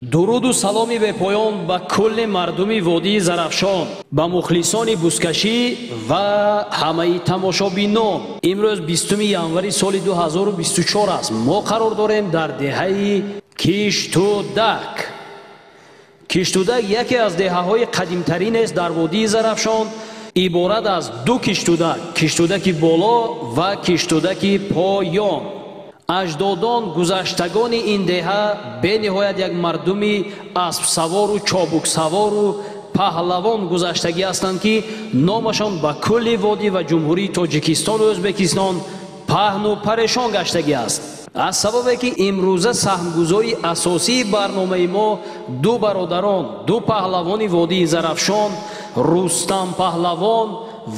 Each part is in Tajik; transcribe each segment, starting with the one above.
Дуруду саломи бепоён ба кулли мардуми водии Зарафшон, ба мухлисони бузкашӣ ва ҳамаи тамошобинон. Имрӯз 20 январи соли 2024 аст. Мо қарор дорем дар деҳаи Киштудак. Киштудак яке аз деҳаҳои қадимтарин аст дар водии Зарафшон, иборат аз ду киштудак: киштудаки боло ва киштудаки поён. Аҷдодон, гузаштагони ин деҳа бениҳоят як мардуми аспсавору чобуксавору паҳлавон гузаштагӣ ҳастанд, ки номашон ба кулли водӣ ва Ҷумҳурии Тоҷикистону Ӯзбекистон паҳну парешон гаштагӣ аст. Аз сабабе ки имрӯза саҳмгузори асосии барномаи мо ду бародарон, ду паҳлавони водии Зарафшон, Рустам паҳлавон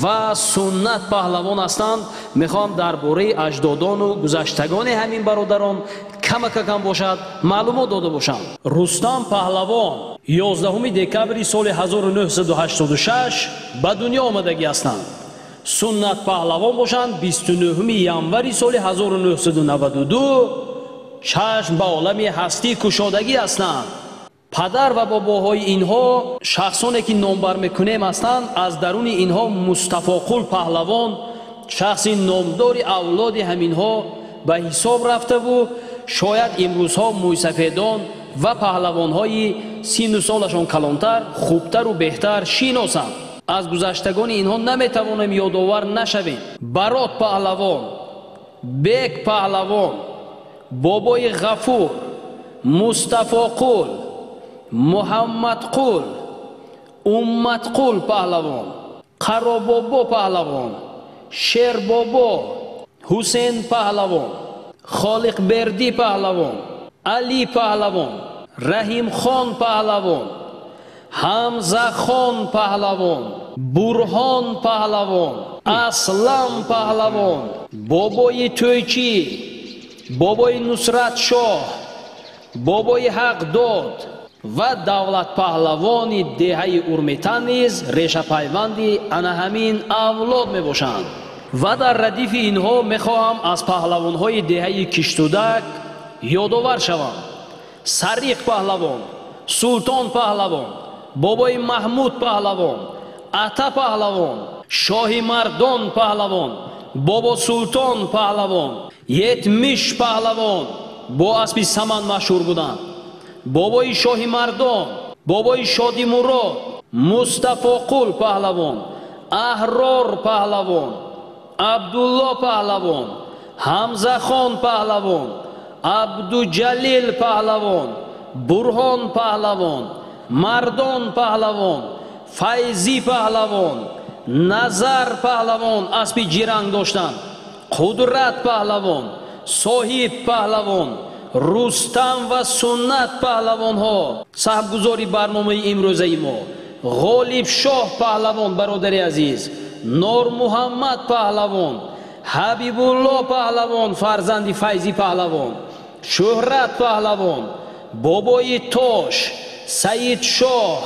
ва Суннат паҳлавон ҳастанд, мехоҳам дар бораи аҷдодону гузаштагони ҳамин бародарон камакакам бошад маълумот дода бошам. Рустам паҳлавон 11 декабри соли 1986 ба дунё омадагӣ ҳастанд. Суннат паҳлавон бошанд 29 январи соли 1992 чашм ба олами ҳастӣ кушодагӣ ҳастанд. Падар ва бобоҳои инҳо шахсоне ки номбар мекунем ҳастанд. Аз даруни инҳо Мустафоқул паҳлавон шахси номдори авлоди ҳаминҳо ба ҳисоб рафтаву шояд имрӯзҳо мӯйсафедон ва паҳлавонҳои синну солашон калонтар хубтару беҳтар шиносанд. Аз гузаштагони инҳо наметавонем ёдовар нашавем. Барот паҳлавон, Бек паҳлавон, бобои Ғафур, Мустафоқул, Муҳаммадқул, Умматқул паҳлавон, Қаробобо паҳлавон, Шербобо, Ҳусен паҳлавон, Холиқбердӣ паҳлавон, Али паҳлавон, Раҳимхон паҳлавон, Ҳамзахон паҳлавон, Бурҳон паҳлавон, Аслам паҳлавон, бобои Тӯйчӣ, бобои Нусратшоҳ, бобои Ҳақдод ва давлатпаҳлавони деҳаи Урметан низ решапайванди ана ҳамин авлод мебошанд. Ва дар радифи инҳо мехоҳам аз паҳлавонҳои деҳаи Киштудак ёдовар шавам. Сариқ паҳлавон, Султон паҳлавон, бобои Маҳмуд паҳлавон, Ата паҳлавон, Шоҳи Мардон паҳлавон, бобо Султон паҳлавон, Етмиш паҳлавон бо аспи саман машҳур буданд, бобои Шоҳи Мардон, бобои Шодимурод, Мустафоқул паҳлавон, Аҳрор паҳлавон, Абдулло паҳлавон, Ҳамзахон паҳлавон, Абдуҷалил паҳлавон, Бурҳон паҳлавон, Мардон паҳлавон, Файзӣ паҳлавон, Назар паҳлавон аспи ҷиранг доштанд, Қудрат паҳлавон, Соҳиб паҳлавон, Рустам ва Суннат паҳлавонҳо саҳмгузори барномаи имрӯзаи мо, Ғолибшоҳ паҳлавон бародари азиз, Нормуҳаммад паҳлавон, Ҳабибулло паҳлавон фарзанди Файзӣ паҳлавон, Шӯҳрат паҳлавон, бобои Тош, Саидшоҳ,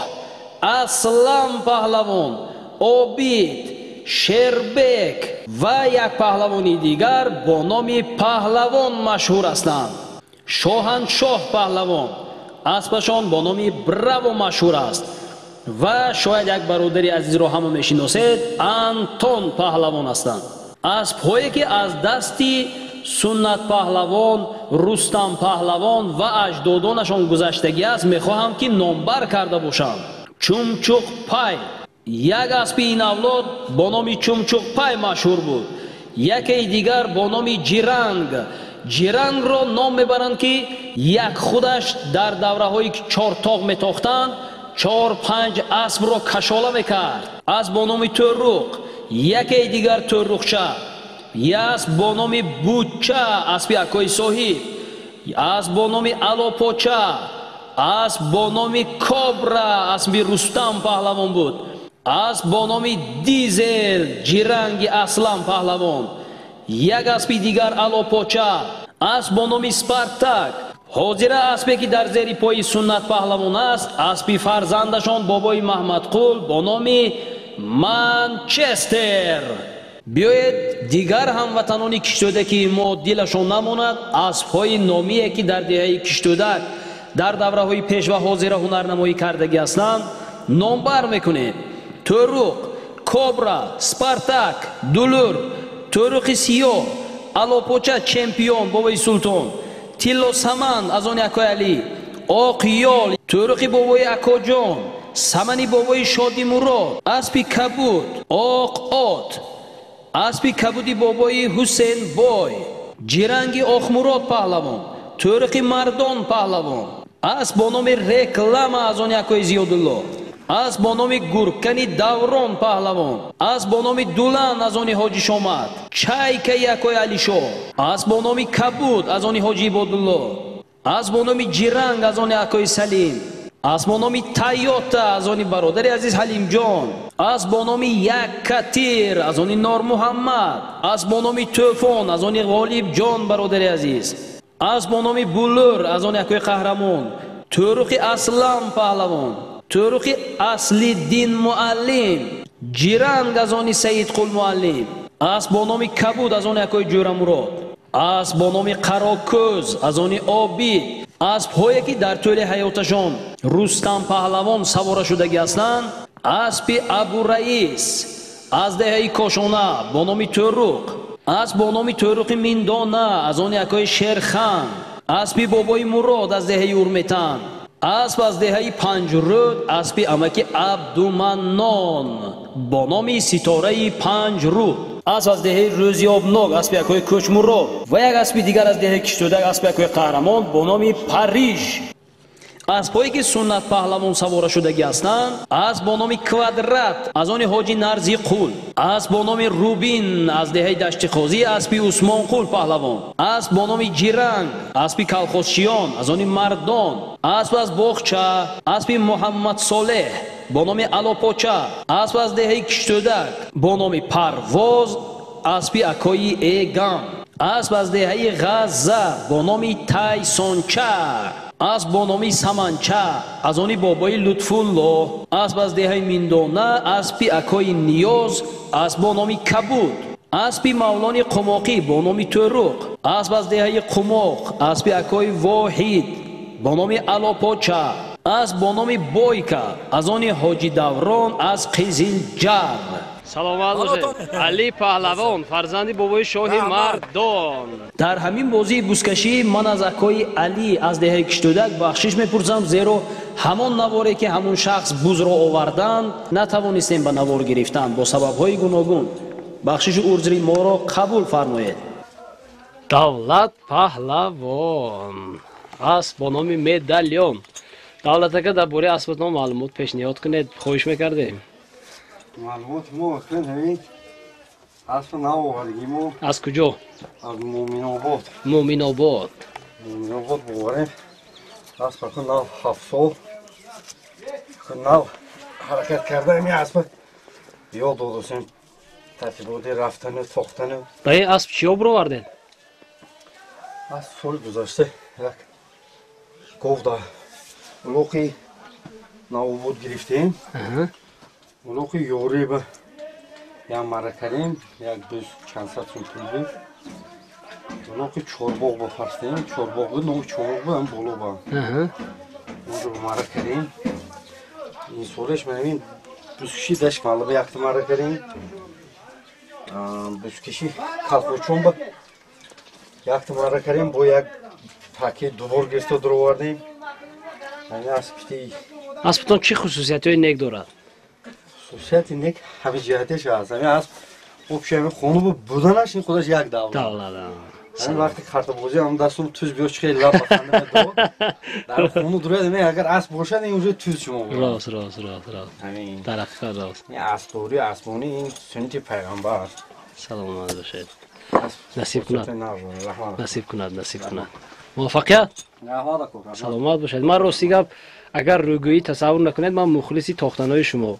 Аслам паҳлавон, Обид, Шербек ва як паҳлавони дигар бо номи Паҳлавон машҳур ҳастанд. Шоҳаншоҳ паҳлавон аспашон бо номи Браво машҳур аст. Ва шояд як бародари азизро ҳама мешиносед, Антон паҳлавон ҳастанд. Аспҳое ки аз дасти Суннат паҳлавон, Рустам паҳлавон ва аҷдодонашон гузаштагӣ аст, мехоҳам ки номбар карда бошам. Чумчуқпай, як аспи ин авлод бо номи Чумчуқпай машҳур буд. Якеи дигар бо номи Ҷиранг. Ҷирангро ном мебаранд, ки як худаш дар давраҳое ки чортоғ метохтанд, 4-5 аспро кашола мекард. Асп бо номи Тӯрруқ, якеи дигар Тӯрруқча, асп бо номи Бучча, аспи акои соҳиб, асп бо номи Алопоча, асп бо номи Кобра, аспи Рустам паҳлавон буд, асп бо номи Дизел, ҷиранги Аслам паҳлавон, як аспи дигар Алопоча, асп бо номи Спартак. Ҳозира аспе ки дар зери пои Суннат паҳлавон аст, аспи фарзандашон бобои Маҳмадқул бо номи Манчестер. Биёед дигар ҳамватанони Киштудаки мо дилашон намонад, аспҳои номие ки дар деҳаи Киштудак дар давраҳои пеш ва ҳозира ҳунарнамоӣ кардагӣ ҳастанд номбар мекунем. Тӯруқ, Кобра, Спартак, Дулур, Тӯруқи сиёҳ, Алопоча чемпион бобои Султон, Тилло Саман аз они акои Алӣ, Оқёл, Тӯруқи бобои Акоҷон, Самани бобои Шодимурод, аспи кабуд, Оқ от, аспи кабуди бобои Ҳусен Бой, Ҷиранги Охмурод паҳлавон, Тӯруқи Мардон паҳлавон, асп бо номи Реклама аз они акои Зиёдулло, асп бо номи Гуркани Даврон паҳлавон, асп бо номи Дулан аз они Ҳоҷи Шомад, Чайкаи акои Алишоҳ, асп бо номи Кабуд аз они Ҳоҷи Ибодулло, асп бо номи Ҷиранг аз они акои Салим, асп бо номи Тайота аз они бародари азиз Ҳалимҷон, асп бо номи Яккатир аз они Нормуҳаммад, асп бо номи Тӯфон аз они Ғолибҷон бародари азиз, асп бо номи Булур аз они акои Қаҳрамон, Тӯруқи Аслам паҳлавон, Тӯруқи Аслиддин муаллим, Ҷиранг аз они Саидқул муаллим, асп бо номи Кабуд аз они акои Ҷӯрамурод, асп бо номи Қарокӯз аз они Обид. Аспҳое ки дар тӯли ҳаёташон Рустам паҳлавон савора шудагӣ ҳастанд: аспи Абураис аз деҳаи Кошона бо номи Тӯруқ, асп бо номи Тӯруқи Миндона аз они акои Шерхан, аспи бобои Мурод аз деҳаи Урметан, асп аз деҳаи Панҷрӯд, аспи амаки Абдуманнон бо номи Ситораи Панҷрӯд, асп аз деҳаи Рӯзиёбнок, аспи акои Кӯчмурод ва як аспи дигар аз деҳаи Киштӯдак, аспи акои Қаҳрамон бо номи Париж. Аспҳое ки Суннат паҳлавон савора шудагӣ ҳастанд: асп бо номи Квадрат аз они Ҳоҷи Нарзиқул, асп бо номи Рубин аз деҳаи Дашти Қозӣ, аспи Усмонқул паҳлавон, асп бо номи Ҷиранг, аспи Калхозчиён аз они Мардон, асп аз Боғча, аспи Муҳаммадсолеҳ бо номи Алопоча, асп аз деҳаи Киштӯдак бо номи Парвоз, аспи акои Эгам, асп аз деҳаи Ғазза бо номи Тайсонча, асп бо номи Саманча аз они бобои Лутфулло, асп аз деҳаи Миндона, аспи акои Ниёз, асп бо номи Кабуд, аспи Мавлони Қумоқӣ бо номи Тӯруқ, асп аз деҳаи Қумоқ, аспи акои Воҳид бо номи Алопоча, асп бо номи Бойка аз они Ҳоҷи Даврон аз Қизилҷар. Саломат бошед. Али паҳлавон, фарзанди бобои шоҳи Мардон. Дар ҳамин бозии бузкашӣ ман аз акои Алӣ аз деҳаи Киштӯдак бахшиш мепурсам, зеро ҳамон наворе ки ҳамон шахс бузро оварданд натавонистем ба навор гирифтан бо сабабҳои гуногун. Бахшишу узри моро қабул фармоед. Давлат паҳлавон, асп бо номи Медалён. Давлат ака, дар бораи аспатон маълумот пешниҳод кунед, хоҳиш мекардем. Маълумот мо аслан ҳамин асп нав овардагӣ мо. Аз куҷо? Аз Муъминобод. Муъминобод. Муъминобод боварем. Асп акун нав 7 сол нав ҳаракат карда, ҳамин асп ёд додасем тартиботи рафтану тохтану. Ба ин асп чиё бировардед? Асп соли гузашта як гов дар улоқи Навобод гирифтем. Улоқи ёрӣ ба як марра кардем, як дӯст чанд сад сум пул буд. Улоқи Чорбоғ ба фарстем, Чорбоғ буд, номи Чорбоғ буд, ҳам боло ба. Онҷо ба марра кардем. Ин солеш ман ҳамин бузкиши Дашмалла ба якта марра кардем. Бузкиши Калхочон ба якта марра кардем, бо як паки дубор гирифта дуровардем. Ҳамин аспити. Аспатон чӣ хусусиятҳои нек дорад? Хусусияти нек ҳамин ҷиҳатеш ҳаст. Ҳамин асп вообще ҳамин хонуба буданаш ин худаш як давлат. Давлат. Ҳамин вақти картабозӣ ҳам дастум туз биё чӣ хеле лаб баханда медод. Дар хону дурояд, ҳамин агар асп бошад, ин уже туз шумо. Рост, рост, рост, рост. Ҳамин. Дар ҳақиқат рост. Ин аспдорӣ, аспонӣ ин суннати пайғамбар. Саломат бошед. Насиб кунад. Раҳмат. Насиб кунад, насиб кунад. Муваффақият. Раҳмат акӯ. Саломат бошед. Ман рости гап агар рӯгӯӣ тасаввур накунед, ман мухлиси тохтанҳои шумо.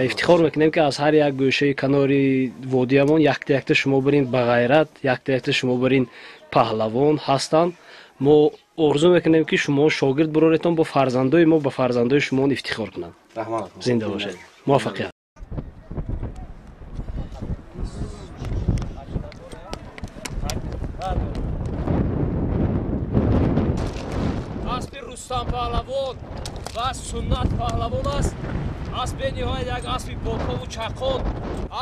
Ифтихор мекунем ки аз ҳар як гӯшаи канори водиямон якта якта шумо барин ба ғайрат, якта якта шумо барин паҳлавон ҳастанд. Мо орзу мекунем ки шумо шогирд бироретон бо фарзандои мо, ба фарзандои шумо ифтихор кунанд. Зинда бошед. Муваффақият. Аспи Рустам. Рустам Паҳлавон ва Суннат Паҳлавон аст. Асп бениҳоят як аспи бопову чақон,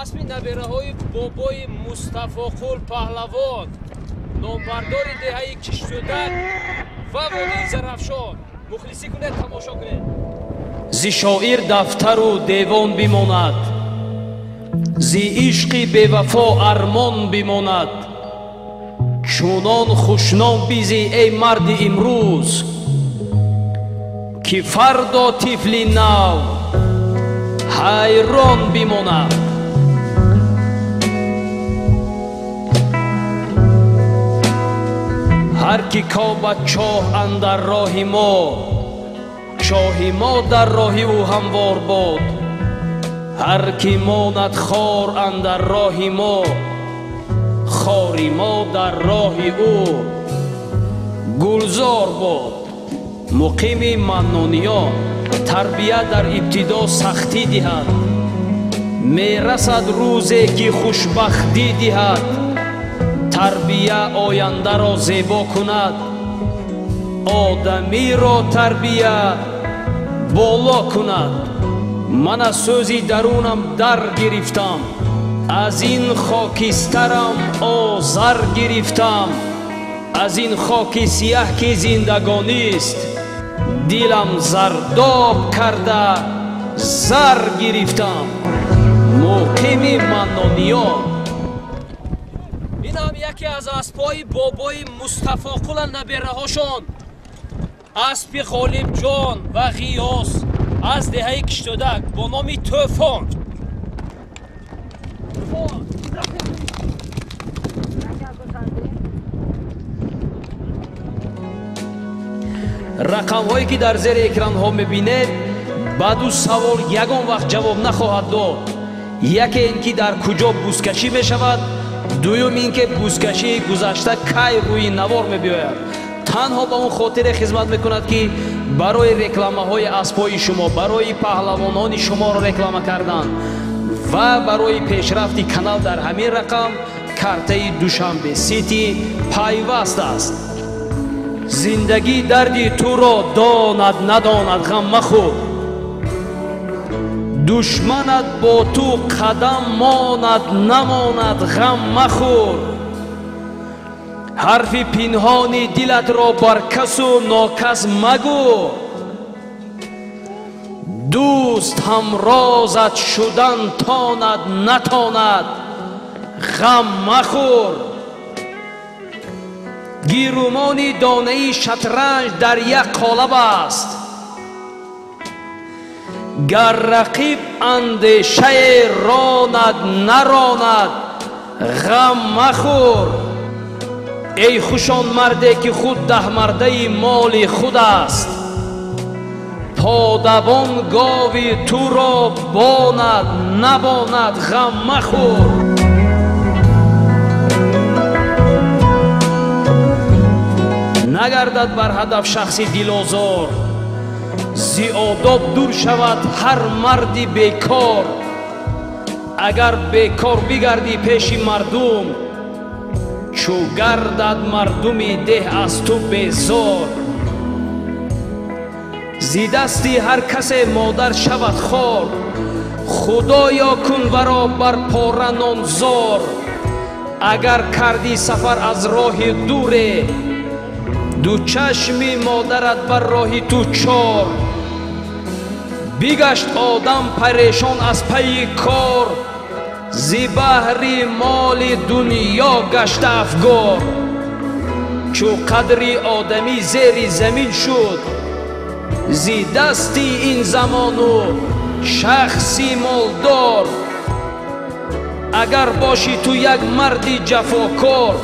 аспи набераҳои бобои Мустафоқул Паҳлавон, номбардори деҳаи Киштӯдак ва водии Зарафшон. Мухлисӣ кунед, тамошо кунед. Зи шоир дафтару девон бимонад, зи ишқи бевафо армон бимонад. Чунон хушном бизӣ, эй марди имрӯз, ки фардо тифли нав ҳайрон бимонад. Ҳар ки кобад чоҳ андар роҳи мо, чоҳи мо дар роҳи ӯ ҳамвор бод. Ҳар ки монад хор андар роҳи мо, хори мо дар роҳи ӯ гулзор бод. Муқими Маннониён, тарбия дар ибтидо сахтӣ диҳад, мерасад рӯзе ки хушбахтӣ диҳад. Тарбия ояндаро зебо кунад, одамиро тарбия боло кунад. Ман аз сӯзи дарунам дар гирифтам, аз ин хокистарам озар гирифтам. Аз ин хоки сияҳ ки зиндагонист, дилам зардоб карда зар гирифтам. Муқими Маннониён. Инам яке аз аспҳои бобои Мустафоқула набераҳошон, аспи Ғолибҷон ва Ғиёс аз деҳаи Киштӯдак бо номи Тӯфон. Рақамҳое ки дар зери экранҳо мебинед, ба ду савол ягон вақт ҷавоб нахоҳад дод. Яке ин ки дар куҷо бузкашӣ мешавад, дуюм ин ки бузкашии гузашта кай рӯи навор мебиёяд. Танҳо ба он хотире хизмат мекунад, ки барои рекламаҳои аспҳои шумо, барои паҳлавонони шуморо реклама кардан ва барои пешрафти канал дар ҳамин рақам картаи Душанбе Сити пайваст аст. Зиндагӣ дарди туро донад надонад, ғам махӯр. Душманат бо ту қадам монад намонад, ғам махӯр. Ҳарфи пинҳони дилатро бар касу нокас магӯ. Дӯст ҳамрозат шудан тонад натонад, ғам махӯр. Гирумони донаи шатранҷ дар як қолаб аст. Гар рақиб андешае ронад наронад, ғам махӯр. Эй хушон марде ки худ даҳмардаи моли худ аст, подабон гови туро бонад набонад, ғам махӯр. Нагардад бар ҳадаф шахси дилозор, зи одоб дур шавад ҳар марди бекор. Агар бекор бигардӣ пеши мардум, чӯ гардад мардуми деҳ аз ту безор. Зи дасти ҳар касе модар шавад хор, худоё кун варо бар пора нонзор. Агар кардӣ сафар аз роҳи дуре, ду чашми модарат бар роҳи ту чор. Бигашт одам парешон аз пайи кор, зи баҳри моли дунё гашта афгор. Чӯ қадри одамӣ зери замин шуд, зи дасти ин замону шахси молдор. Агар бошӣ ту як марди ҷафокор,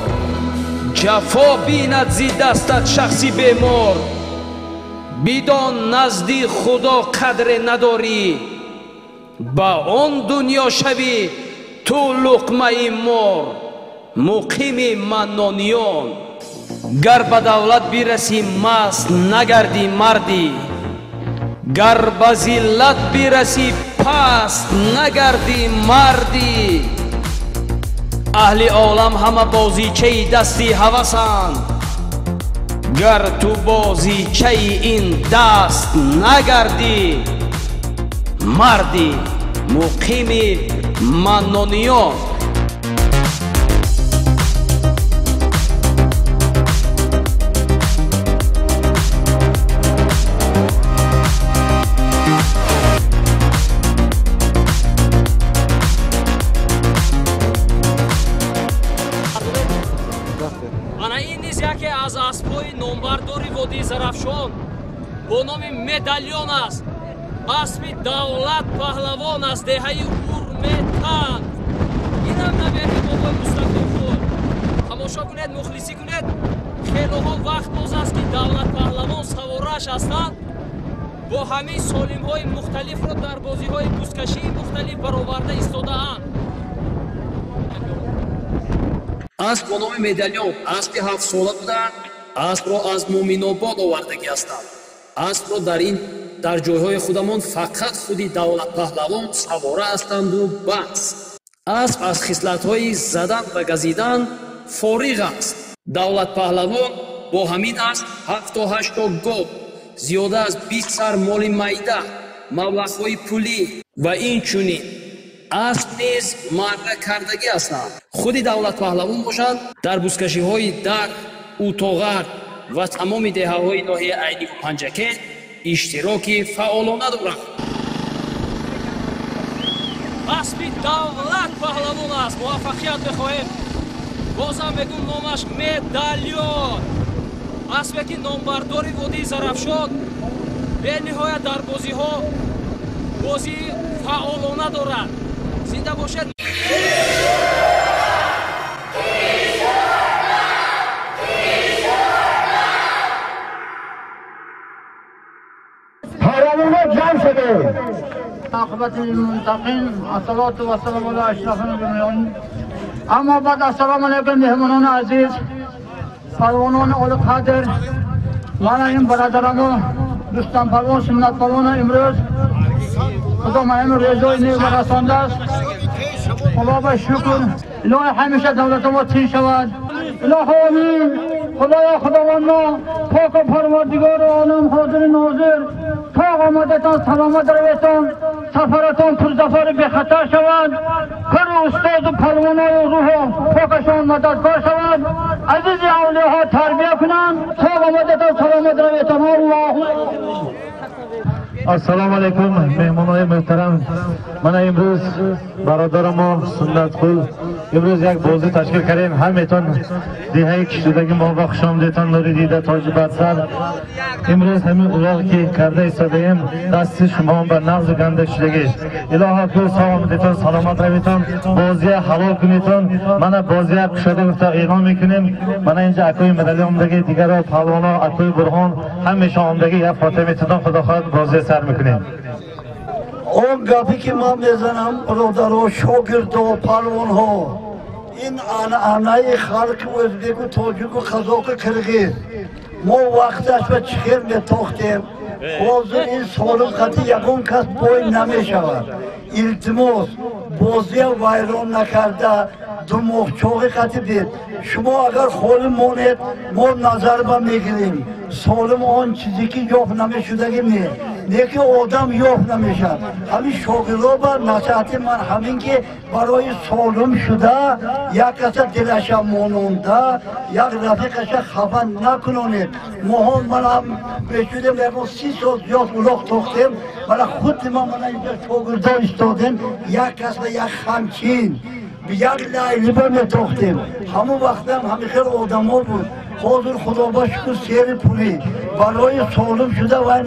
ҷафо бинад зи дастат шахси бемор. Бидон назди худо қадре надорӣ, ба он дунё шавӣ ту луқмаи мор. Муқими Маннониён. Гар ба давлат бирасӣ маст нагардӣ мардӣ, гар ба зиллат бирасӣ паст нагардӣ мардӣ. Аҳли олам ҳама бозичаи дасти ҳавасанд, Гар ту бозичаи ин даст нагардӣ, марди муқими Маннониён. Ана ин низ яке аз аспҳои номбардори водии Зарафшон бо номи Медалён аст. Аспи Давлат Паҳлавон аз деҳаи Урметан. Инам набери бобои Мустафохӯр. Тамошо кунед, мухлисӣ кунед. Хелоҳо вақт боз аст, ки Давлат Паҳлавон савораш ҳастанд. Бо ҳамин солимҳои мухталифро дар бозиҳои бузкашии мухталиф бароварда истодаанд. Асп бо номи Медалён аспи ҳафтсола буданд. Аспро аз Муъминобод овардагӣ ҳастанд. Аспро дар ҷойҳои худамон фақат худи Давлат Паҳлавон савора ҳастанду бас. Асп аз хислатҳои задан ва газидан фориғ аст. Давлат Паҳлавон бо ҳамин асп 7-8 гов, зиёда аз 20 сар моли майда, маблағҳои пулӣ ва инчунин асп низ марра кардагӣ ҳастанд. Худи Давлат Паҳлавон бошанд, дар бузкашиҳои Дар, Утоғар ва тамоми деҳаҳои ноҳияи Айниву Панҷакент иштироки фаъолона доранд. Аспи Давлат Паҳлавон аст. Муваффақият мехоҳем. Бозам мегӯм, номаш Медалён. Аспе ки номбардори водии Зарафшон, бениҳоят дар бозиҳо бозии фаъолона дорад. Зинда бошед. عاقبة للمتقين، الصلاة والسلام على أشرف النبيين. اما بعد، السلام علیکم مهمانان عزیز، پهلوانان عالی قدر، من این برادران و دوستان پهلوان، سنت پهلوان، امروز خدا من رضای نیک رسانده است. خدا به شکر. الهی همیشه دولت ما تین شود. الهی آمین. خدایا خداوند ما پاک و پروردگار عالم حاضر ناظر، تا آمدتان سلامت رویتان، سفرتان پرظفر بی خطر شود. کل استاد و پهلوانای و روح پاکشان مددگار شود. عزیز اولیاها تربیه کنند. تا آمدتان سلامت رویتان. الله. السلام علیکم مهمانای محترم. من امروز برادر ما سنت خول امروز یک بازی تشکیل کردیم. همتون دهه کشیدگی ما با خوش آمدیتان نوری دیده تاج بر. امروز همین اولاغ که کرده ایستاده‌ایم دست شما به نغز و گنده شدگی. الهی که سلامتتون سلامت رویتون، بازی حلال کنیتون. من بازی کشاده گفته اعلام میکنیم. من اینجا اکوی مدلی آمدگی دیگر پهلوانا اکوی برهان همیشه آمدگی یک فاطمه تون خدا خواهد بازی سر میکنیم. Он гапе ки ман мезанам, бародаро, шогирдо, палвонҳо, ин анъанаи халқи ӯзбеку, тоҷику, қазоқу, қирғиз. Мо вақташ ба чӣ хел метохтем, ҳозир ин солим қати ягон кас бой намешавад. Илтимос, бозия вайрон накарда думоғчоғи қати бед. Шумо агар холим монед, мо назарба мегирем. Солим он чизе ки ёфт намешудагӣ не, не ки одам ёфт намешавад. Ҳамин шогирдо ба насиҳати ман ҳамин ки барои солим шуда як каса дилаша мононда, як рафиқаша хафа накунонед. Моҳо манам бешудем, ягон 30 сол зиёд улоқ тохтем, вала худи ма мана инҷа шогирдо истодем, як кас ба як хамчин, як лайлиба метохтем. Ҳамон вақтам ҳамин хел одамо буд. Ҳозир худо ба шукр сери пулӣ барои солим шуда вай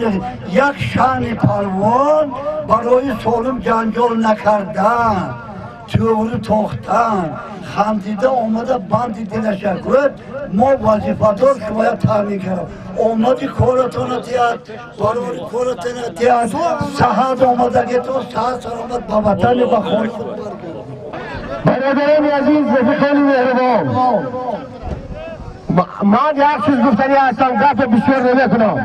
як шаъни палвон барои солим ҷанҷол накардан, тӯғри тохтан, хандида омада банди дилаша гӯяд, мо вазифадор шумоя таъмин кардам. Омади коратона диҳад, барори коратона диҳад, саҳат омадагитон саҳат саломат ба ватани ба хонаи худ баргардад. Бародарони азиз, рафиқони меҳрубон, ман як чиз гуфтанӣ ҳастам, гапи бисёр намекунам.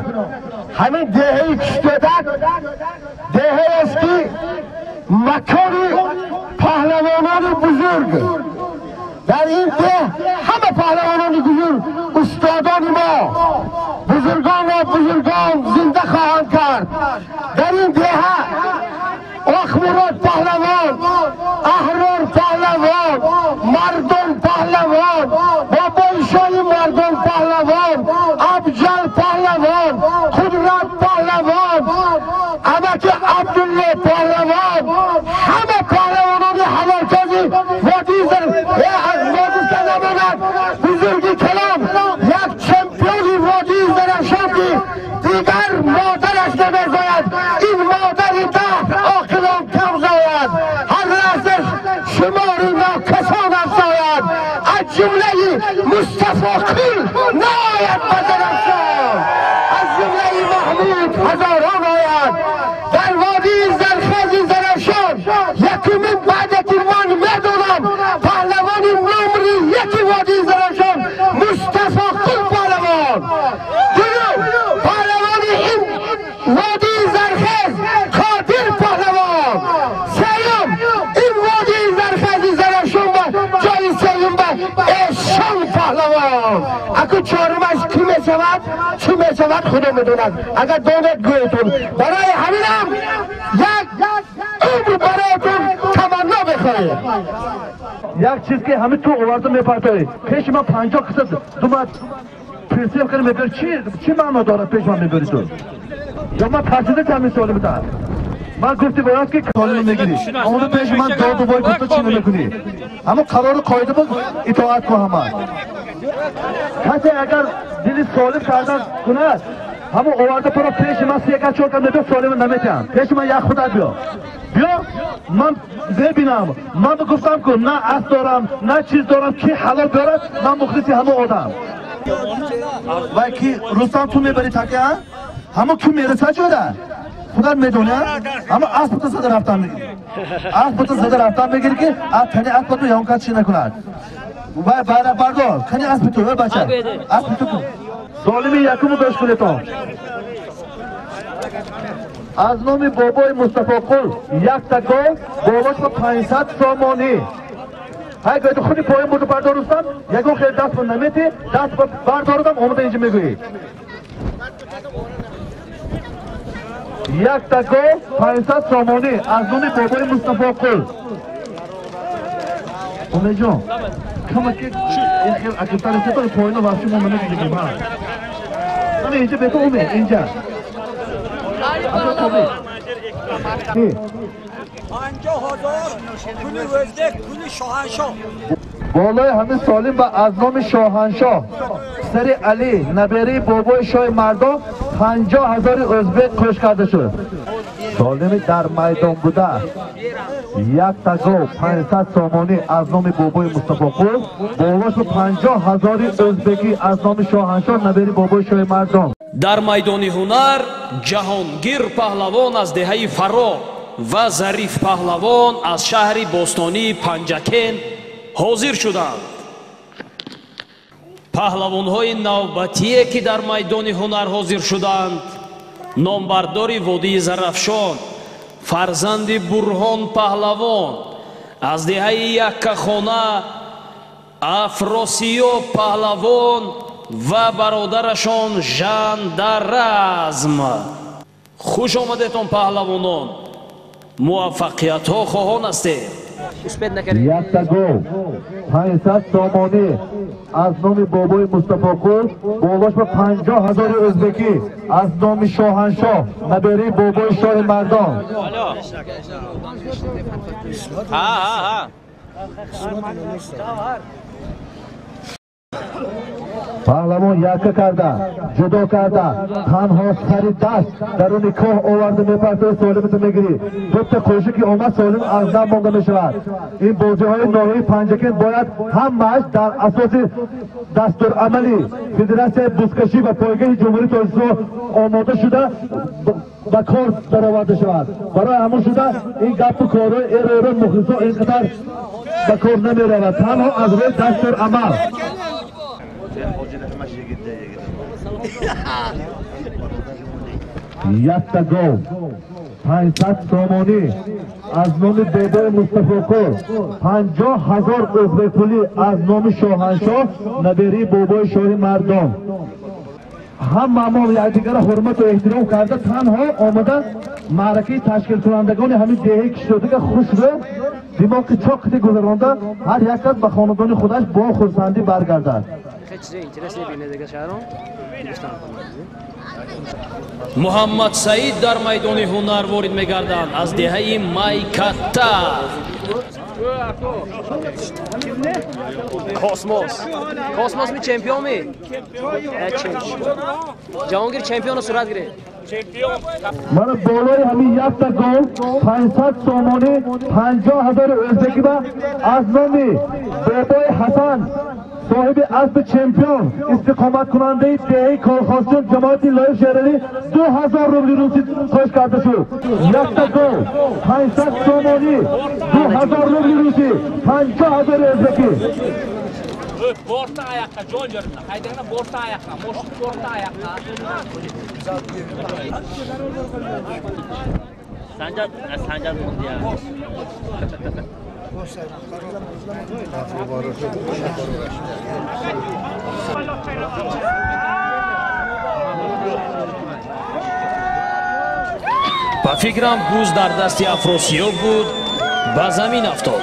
Ҳамин деҳаи Киштодак деҳаест ки макони паҳлавонони бузург. Дар ин деҳ ҳама паҳлавонони бузург, устодони мо, Дар ин деҳа Охмурод паҳлавон, Аҳрор паҳлавон, Мардон паҳлавон, Бобои Шоҳи Мардон паҳлавон, Абҷал паҳлавон, Қудрат паҳлавон, Амаки Абдулло паҳлавон, ҳама паҳлавонони ҳалолкози водии Гуфта намонад, бузурги калом як чемпиони водии Зарафшон ки дигар модараш намезояд, ин модари даҳр оқилон кам зояд, ҳар лаҳза шумори нокасон афзояд, аз ҷумлаи Мустафо Қул наояд ба Зарафшон, аз ҷумлаи Маҳмуд ҳазорон ояд. Дар водии зархези Зарафшон якумин баъде ки ман медонам паҳлавони номри яки водии Зарафшон Мустафо Қул паҳлавон, дуюм паҳлавони ин водии зархез Қодир паҳлавон, сеюм ин водии зархези Зарафшон ба ҷои сеюм ба Эшон паҳлавон. Аку чорумаш кӣ мешавад, чӣ мешавад худо медонад. Агар донед гӯетон. Барои ҳаминам як умр бароятон таманно мехоҳем. Як чиз ки ҳамин ту оварда мепартоӣ пеши ман 50 қисм дума присел кардем мебарӣ, чӣ маъно дорад пеши ман мебарӣ ту? Ё ман тарсида ҳамин суоле бидам? Ман гуфти бояд ки солимро мегирӣ, омада пеши ман доду вой гуфта чӣ намекунӣ? Ҳамон қарору қоида буд, итоат кун ҳама. Касе агар дили солим кардан кунад, ҳамон оварда пара пеши ман се ка чор ка мебиё, солимро наметиҳам. Пеши ман як худат биё. Биё, ман мебинам. Ман гуфтам ку на асп дорам, на чиз дорам, ки ҳалол биёрад, ман мухлиси ҳамон одам. Вай ки Рустам ту мебарӣ таки, ҳамон ки мераса ҷода? Худат медонӣ, ҳамон аспата зада рафтан мегирӣ. Аспата зада рафтан мегирӣ ки тани аспату ягон кас чӣ накунад. Вай бардор, кани аспи ту, эй бача, аспи ту кун. Солими якуму гӯш кунетон. Аз номи бобои Мустафо Қул якта гол болош ба 500 сомонӣ. Ҳай гӯед худи поён бурду бардор Рустам, ягон хел даст ба наметӣ, даст ба бардорудам омада инҷа мегӯӣ. Якта гол 500 сомонӣ аз номи бобои Мустафо Қул. Умедҷон, камаки ин хел акибтар истед, поёну ваҳши мо намедидем. Ҳа. Инҷа бето Умед, инҷа. 50,000 пули ӯзбек, пули шоҳаншоҳ. Болои ҳамин солим ва аз номи шоҳаншоҳ сари Али набераи бобои шоҳи мардон 50,000 ӯзбек қӯш карда шуд. Солими дар майдон буда якта гол 500 сомонӣ аз номи бобои Мустафо Қул, болош 50,000 ӯзбекӣ аз номи шоҳаншоҳ набераи бобои шоҳи мардон. Дар майдони ҳунар Ҷаҳонгир паҳлавон аз деҳаи Фаро ва Зариф паҳлавон аз шаҳри бостонии Панҷакент ҳозир шуданд. Паҳлавонҳои навбатие ки дар майдони ҳунар ҳозир шуданд, номбардори водии Зарафшон, фарзанди Бурҳон паҳлавон аз деҳаи Яккахона, Афросиёб паҳлавон ва бародарашон Жандаразм. Хуш омадетон паҳлавонон, муваффақиятҳо хоҳон ҳастем. Якта гол 500 сомонӣ аз номи бобои Мустафо Қул, болош ба 50,000 ӯзбекӣ аз номи шоҳаншоҳ набераи бобои шоҳи мардон. Паҳлавон якка карда, ҷудо карда, танҳо сари даст даруни коҳ оварда мепартои солимато мегирӣ. Дута қӯши ки омад солим аз дам монда мешавад. Ин бозиҳои ноҳияи Панҷакент бояд ҳамааш дар асоси дастурамали Федератсияи бузкашӣ ва пойгаҳи Ҷумҳурии Тоҷикистон омода шуда ба кор дароварда шавад. Барои ҳамон шуда ин гапу корҳои эро-эро мухлисон ин қадар ба кор намеравад, танҳо аз рӯи дастурамал. Якта гол 500 сомонӣ аз номи бобои Мустафо Қул, 50,000 ӯзбекпулӣ аз номи шоҳаншоҳ набераи бобои шоҳи мардон. Ҳамаамон якдигарро ҳурмату эҳтиром карда, танҳо омада маъракаи ташкилкунандагони ҳамин деҳаи киштодига хушрӯ димоқи чоқите гузаронда, ҳар як кас ба хонадони худаш бо хурсандӣ баргардад. Муҳаммад Саид дар майдони ҳунар ворид мегарданд аз деҳаи Майкатта. Космос. Космос ми чемпион ми? Ҷаҳонгир чемпионро сурат гирифт. Мана болои ҳамин якта гол 500 сомонӣ 50 ҳазори ӯзбекиба аз номи бобои Ҳасан, соҳиби асби чемпион, истиқоматкунандаи деҳаи Колхозчон, ҷамоати Лоиқ Шералӣ 2000 рубли русӣ қош карда шуд. Якта гол 500 сомонӣ 2000 рубли русӣ 50 ҳазори ӯзбекӣ. Borta ayaqqa jon beribdi. Haydagina borta ayaqqa, moshina borta ayaqqa. Sanjar, Sanjar bo'ldi ya. Ба фикрам буз дар дасти Афросиёб буд, ба замин афтод.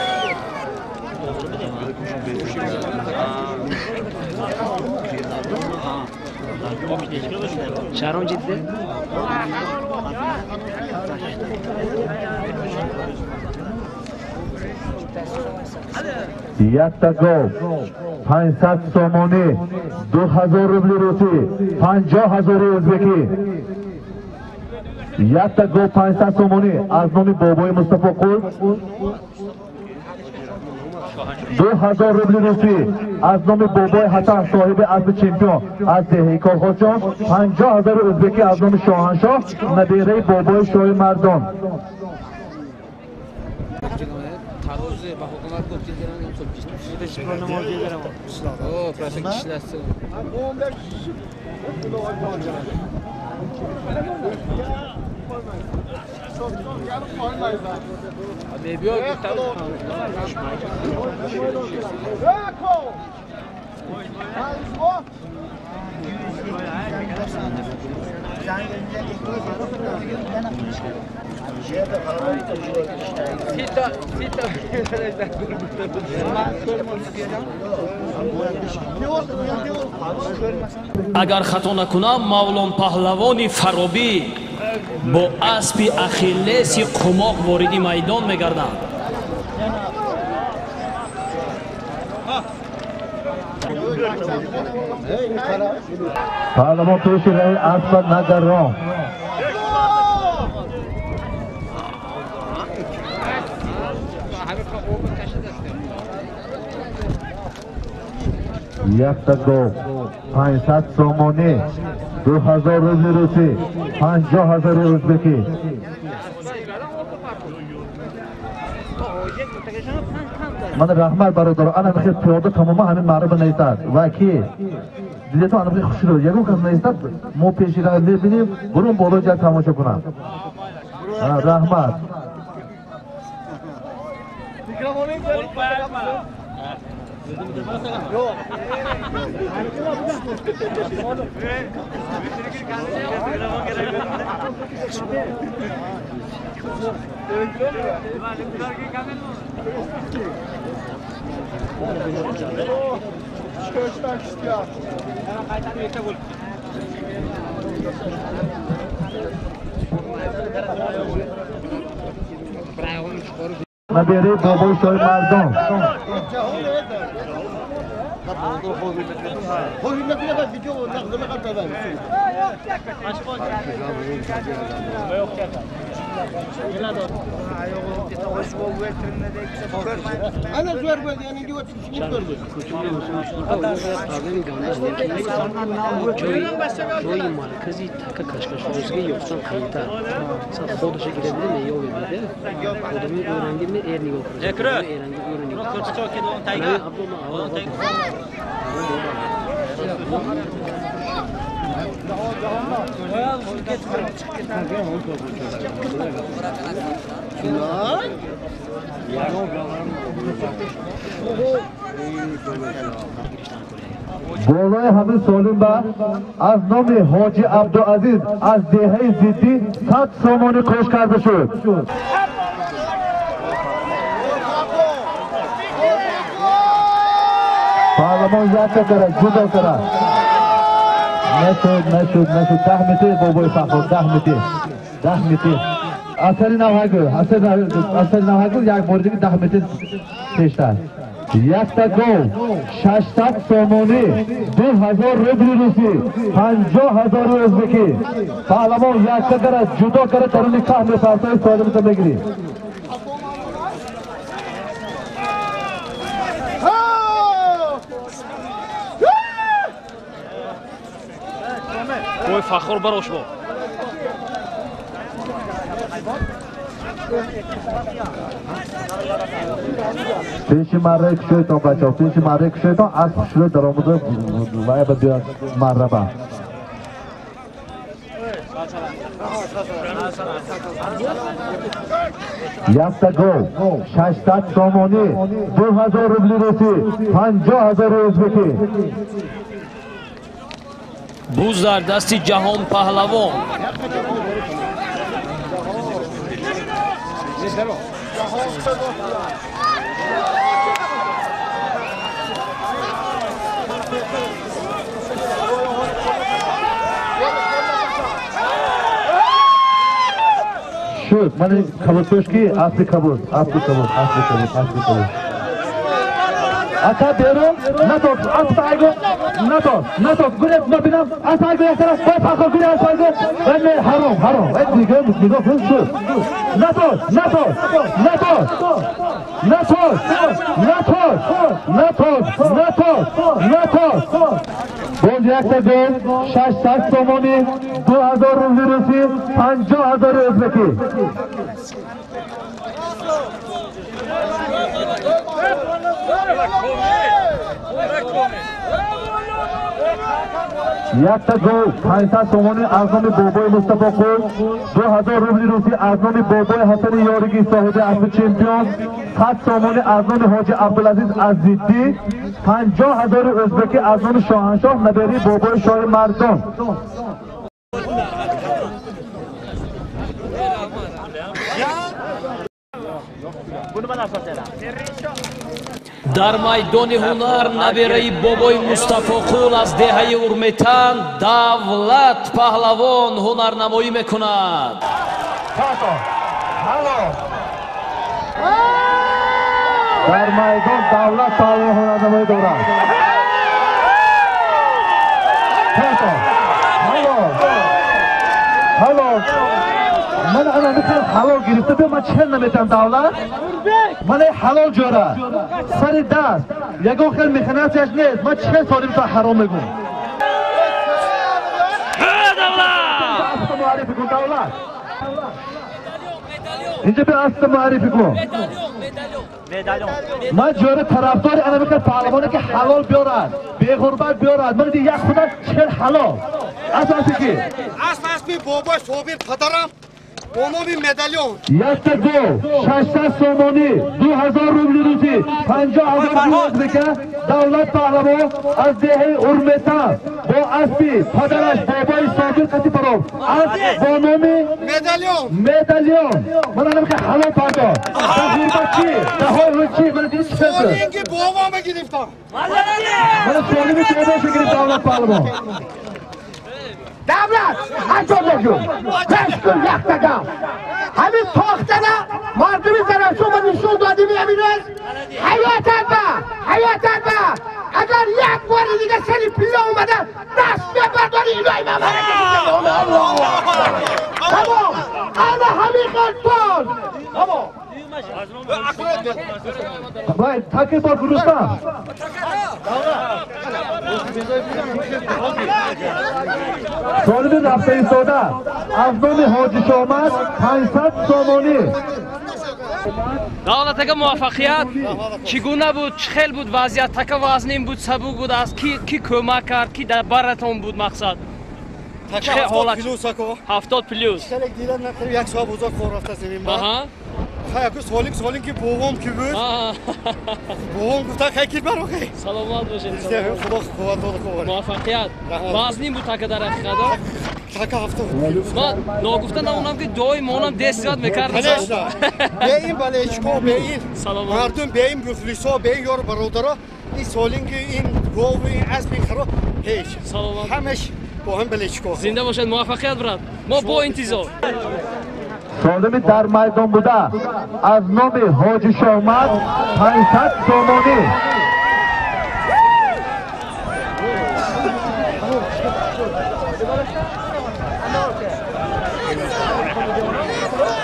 Шаҳром ҷидди? Якта гол 500 сомонӣ 2000 рубли русӣ 50 ҳазори ӯзбекӣ. Якта гол 500 сомонӣ аз номи бобои Мустафо Қул 2000 рубли русӣ аз номи бобои Ҳасан, соҳиби асби чемпион аз деҳаи Колхозчон 50 ҳазори ӯзбекӣ аз номи Шоҳаншоҳ, набираи бобои Шоҳи Мардон. Агар хато накунам, Мавлон паҳлавони Фаробӣ бо аспи Ахиллеси қумоқ вориди майдон мегарданд. Паҳлавон пеши раи аспа нагарон. Якта гол 500 сомонӣ 2000 рубли русӣ 50 ҳазори ӯзбекӣ. Мана раҳмат бародаро, ана михел пиёда тамома ҳамин маъруба наистад ва ки дидето ана михел хушрӯ ягон кас наистад, мо пеши раҳ мебинем, бурун боло ҷа тамошо кунам. Раҳмат. Набираи бобои Шоҳи Мардон. Ҷои маркази така кашкашрӯзга ёфтан қийинтар. Масалан, ходаша girebilir mi, yo'q edi. Odamning o'rangimi er nigah qiladi. Erangi o'rin Болои ҳамин солим ба аз номи ҳоҷи Абдуазиз аз деҳаи Зиддӣ 100 сомонӣ кош карда шуд. Паҳлавон якка кара, ҷудо кара. Нашуд, нашуд, нашуд. 10 метр бобои Фахр, 10 метр. 10 метр. Асари навҳагу, асари навҳагу як бори дига 10 метр пештар. Якта гов, 600 сомонӣ, 2000 рубли русӣ, 50 000 ӯзбекӣ. Паҳлавон якта кара, ҷудо кара, таруни каҳ мепартои солимата мегирӣ. Ой, Фахр барош бо. Пеши марраи кушоитон, бачаҳо, пеши марраи кушоитон, асп хушрӯ даромада вай ба биёд марраба. Якта гов, 600 сомонӣ, 2000 рубли русӣ, 50 000 ӯзбекӣ. Буз дар дасти Ҷаҳон Паҳлавон. Шуд, ман кабудпӯш ки аспи кабуд, аспи кабуд, аспи кабуд, аспи кабуд. Ака берун, натоб, асп айгу, натоб, натоб, гуре, мабинам, асп айгу як тараф, бой Фахр, гуре асп айгу, вай ҳаром, ҳаром, вай нигоҳ, нигоҳ кун, шуд. Натоб, натоб, натоб, натоб, натоб, натоб, натоб, натоб. Боз якта гол, 600 сомонӣ, 2000 рубли русӣ, 50 000 ӯзбекӣ. Якта гол, 500 сомонӣ аз номи бобои Мустафоқул, 2000 рубли русӣ аз номи бобои Ҳасани Ёригӣ соҳиби аспи чемпион, 100 сомонӣ аз номи ҳоҷи Абдулазиз аз Зиддӣ, 50 000 ӯзбекӣ аз номи Шоҳаншоҳ наберии бобои Шоҳи Мардон. Дар майдони ҳунар набераи бобои Мустафоқул аз деҳаи Урметан Давлат Паҳлавон ҳунарнамоӣ мекунад. Дар майдон Давлат Паҳлавон ҳунарнамоӣ дорад. Ҳало, ман ана михел ҳалол гирифта биё, ман чел наметам Давлат. Ман ҳалол ҷора, сари даст, ягон хел механатияш нест, ман чел солим та ҳаром мегӯм. Давлат! Муаррифӣ кун, Давлат. Инҷа биё аста муаррифӣ кун. Ман ҷора тарафдори ана михел паҳлавоне ки ҳалол биёрад, беғурбат биёрад. Ман ди як худам чел ҳалол. Асп аспи ки? Асп аспи бобои Собир падарам бо номи Медальон. Якта гол, 600 сомонӣ, 2000 рубли русӣ, 50 000 ӯзбека. Давлат Паҳлавон аз деҳаи Урметан бо аспи падараш бобои Собир қати паров. Асп бо номи Медальон. Медальон. Ман ана михел ҳалол пардо. Да ғурбат чӣ? Да ҳой чӣ? Ман дидӣ чӣ шуд? Солинги бобома гирифтам. Ман солими бобоша гирифт Давлат Паҳлавон. Давлат, анҷом бошун. Пеш кун якта гап. Ҳамин тохтана мардуми Зарафшон ба нишон додем ҳамин рӯз. Ҳаётат ба, ҳаётат ба. Агар як бори дига сари пилла омада даст мебардори, илоҳи ман ҳаракат мекунам. Аллоҳу акбар. Тамом. Ана ҳамин хел. Тамом. Вай, такир бор Рустам. Солими рафта истода аз номи ҳоҷи Шомад 500 сомонӣ. Давлат ака, муваффақият. Чӣ гуна буд, чӣ хел буд вазъият? Така вазнин буд, сабук буд? Аз ки кӯмак кард, ки дар баратон буд? Мақсад чӣ ҳолат? 70 плюс. Хеле дидам, накард, як соат бозор кор рафта зимин ба. Хай, солим солим ки бобом ки буд. Бобом гуфта хай ки баро хай. Саломат бошед. Худо қувват дод хуб. Муваффақият. Вазнин буд така дар ҳақиқат. Така ҳафта. Ман ногуфта намонам ки дуои монам дастиёт мекард. Конечно. Бе ин балечко, бе ин мардум, бе ин мухлисо, бе ин ёр бародаро, ин солинги, ин гов, ин асп, ин харо ҳеч. Саломат. Ҳамаш бо ҳам балечко. Зинда бошед, муваффақият брат. Мо бо интизор. Солими дар майдон буда аз номи Ҳоҷи Шоҳмад 500 сомонӣ.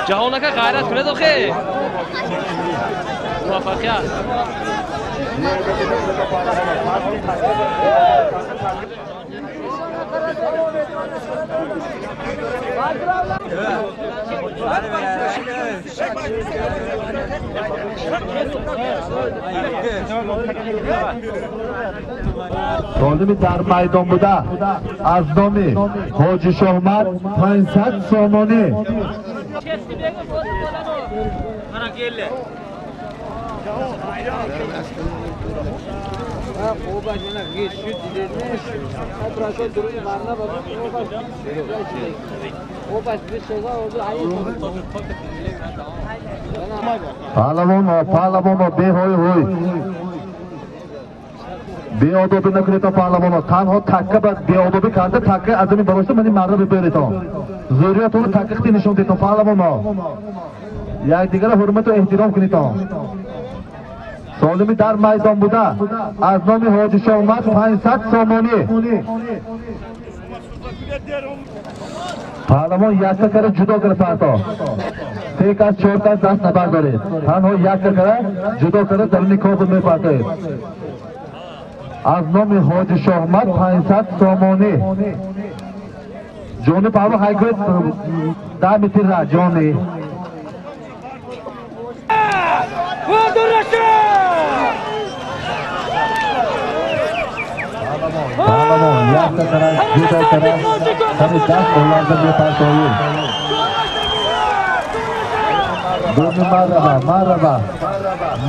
Ҷаҳонака ғайрат кунед охе. Муваффақият. Солими дар майдон буда аз номи Ҳоҷи Шоҳмад 500 сомонӣ. Паҳлавоно, паҳлавоно, беҳой ҳой. Беодобӣ накунед паҳлавоно, танҳо такка ба беодобӣ карда такка аз замин барошта мани марда бибаред. Зӯриятонро такка нишон диҳед паҳлавоно. Якдигарро ҳурмату эҳтиром кунед. Солими дар майдон буда аз номи Ҳоҷи Шоҳмад 500 сомонӣ. Паҳлавон якка кара ҷудо кара парто. Се кас, чор кас даст набардоред. Танҳо якка кара ҷудо кара даруни кобу мепартоед. Аз номи Ҳоҷи Шоҳмад 500 сомонӣ. Ҷони паҳлавон ҳайгӯед 10 метр ра ҷони. Паҳлавон якка кара ҷудо кара сари даст оварда мепартоед. Думи марраба, марраба,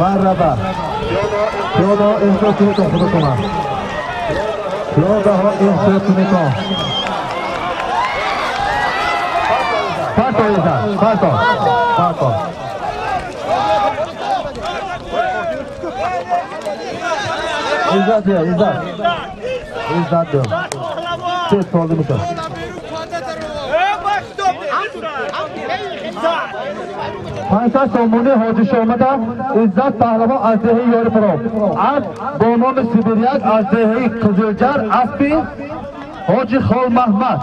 марраба. Пиёдаҳо эҳтиёт кунед худатона. Пиёдаҳо эҳтиёт кунед. Парто, парто, парто. Иззат диё, иззат. Иззат диё. Се солим шуд. 500 сомонӣ Ҳоҷи Шоҳмада Иззат паҳлавон аз деҳаи Ёрипуров. Асп бо номи Сибиряк аз деҳаи Қизилҷар аспи Ҳоҷи Холмаҳмад.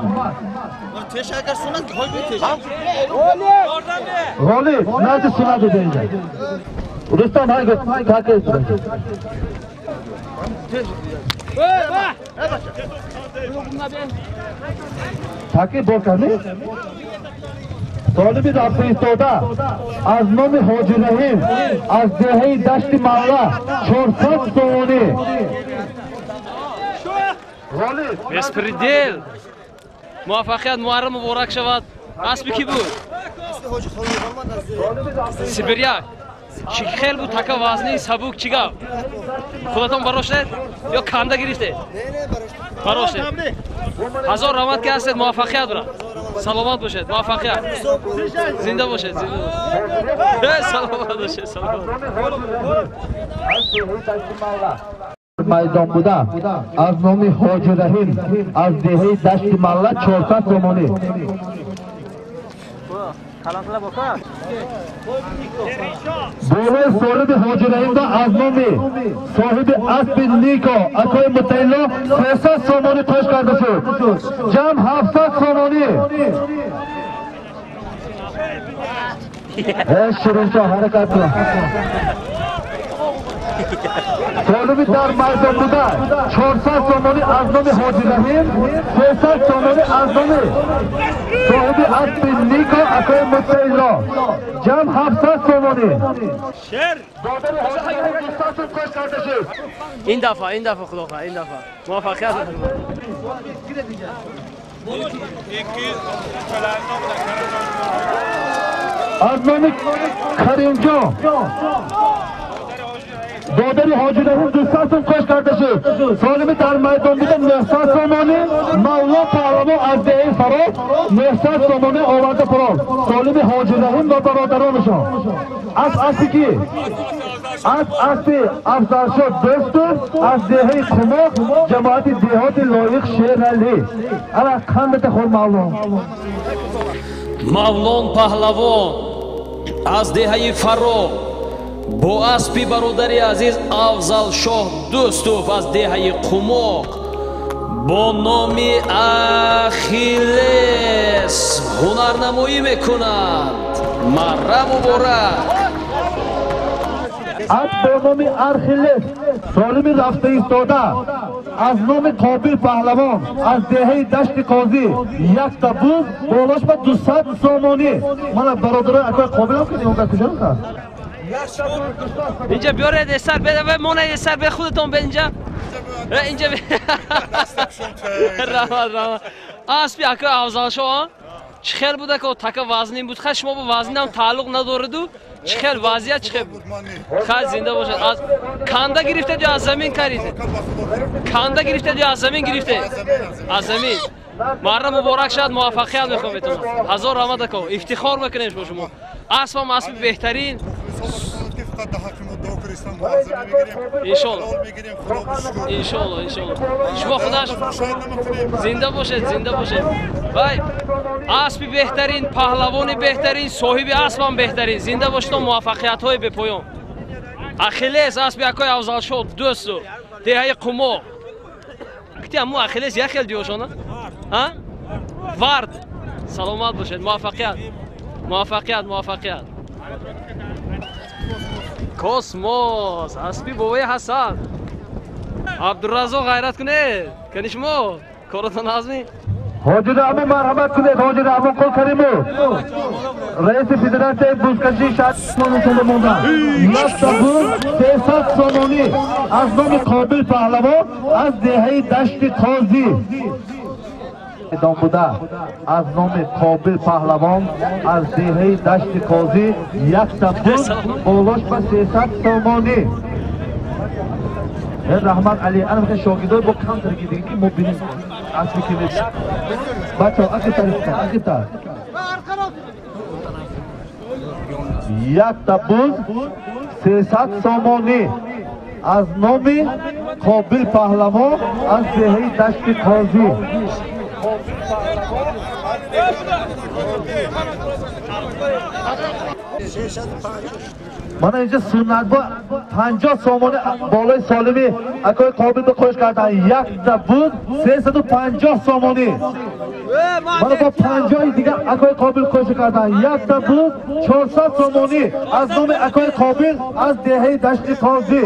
Ғолиб назди суннат дида инҷа. Рустам ҳайгӯ такка истода. Такки бор кардӣ? Солими рафта истода аз номи Ҳоҷи Раҳим аз деҳаи Дашти Малла 400 сомонӣ. Беспредел. Муваффақият, муҳаррам муборак шавад. Аспи кӣ буд? Сибиряк. Чӣ хел буд така вазни сабук, чӣ гап? Худатон бароштед ё канда гирифтед? Бароштед. Ҳазор раҳмат ки ҳастед, муваффақият брат. Саломат бошед, муваффақият. Зинда бошед, зинда бошед. Саломат бошед, саломат. Майдон буда аз номи Ҳоҷи Раҳим аз деҳаи Дашти Малла 400 сомонӣ. Болои соҳиби Ҳоҷи Раҳимда аз номи соҳиби аспи Нико акои Мутаилло 300 сомонӣ тош карда шуд. Ҷамъ 700 сомонӣ. Шириншоҳ ҳаракат кун. Солими дар майдон буда 400 сомонӣ аз номи Ҳоҷи Раҳим, 300 сомонӣ аз номи соҳиби аспи Нико акои Мутаилло. Ҷамъ 700 сомонӣ. Ин дафъа, ин дафъа худо хоҳад, ин дафъа. Муваффақият. Аз номи Каримҷон додари Ҳоҷи Раҳим 200 сом қош карда шуд. Солими дар майдон буда 900 сомонӣ, Мавлон Паҳлавон аз деҳаи Фароб 900 сомонӣ оварда фароб. Солими Ҳоҷи Раҳим ва бародаронашон. Аз аспи ки? Аз аспи Афзалшоҳ Дӯстов аз деҳаи Қумоқ, ҷамоати деҳоти Лоиқ Шералӣ. Ана қандата хӯр Мавлон. Мавлон Паҳлавон аз деҳаи Фароб бо аспи бародари азиз Афзалшоҳ Дӯстов аз деҳаи Қумоқ бо номи Ахиллес ҳунарнамоӣ мекунад. Марра муборак! Асп бо номи Архилес солими рафта истода аз номи Қобил Паҳлавон аз деҳаи Дашти Қозӣ якта буз болош ба 200 сомонӣ. Мана бародарои акои Қобилам ки нигоҳ куҷо кард? Инҷа биёред эсар бе монед эсар бе худатон бе инҷа. Инҷа раҳмат раҳмат. Аспи акои Афзалшоҳ чӣ хел буда ко така вазнин буд. Хай шумо бо вазнинам тааллуқ надораду. Чӣ хел вазъият чӣ хел буд? Хай зинда бошед. Аз канда гирифтед ё аз замин каридед? Канда гирифтед ё аз замин гирифтед? Аз замин. Марра муборак шавад, муваффақият мехоҳам бетон. Ҳазор раҳмат ако. Ифтихор мекунем бо шумо. Аспам аспи беҳтарин. Иншолло. Иншолло, иншолло. Шумо худаш зинда бошед, зинда бошед. Вай, аспи беҳтарин, паҳлавони беҳтарин, соҳиби аспам беҳтарин. Зинда бошед, муваффақиятҳои бепоён. Ахиллес аспи акои Афзалшоҳ Дӯстов, деҳаи Қумоқ. Кити аммо Ахиллес як хел диёшона? А? Вард. Саломат бошед, муваффақият. Муваффақият, муваффақият. Космос, аспи бобои Ҳасан. Абдураззоқ ғайрат кунед. Кани шумо коротон ҳазми? Ҳоҷи Раҳмон марҳамат кунед. Ҳоҷи Раҳмон Қул Каримов, раиси федератсияи бузкашии шаҳри монда. Якта буз 300 сомонӣ аз номи Қобил Паҳлавон аз деҳаи Дашти Қозӣ. Дом буда аз номи Қобил Паҳлавон аз деҳаи Дашти Қозӣ якта буз болош ба 300 сомонӣ. Раҳмат Али, ана мехоҳем шогирдои бо камтар ки диги ки мо бинем аспи ки бачаҳо ақибтар истед, ақибтар. Якта буз 300 сомонӣ аз номи Қобил Паҳлавон аз деҳаи Дашти Қозӣ. Мана инҷа суннатбо 50 сомонӣ болои солими акои Қобил ба қош кардан. Якта буз 350 сомонӣ. Мана бо 50 дигар акои Қобил қош кардан. Якта буз 400 сомонӣ аз номи акои Қобил аз деҳаи Дашти Қозӣ.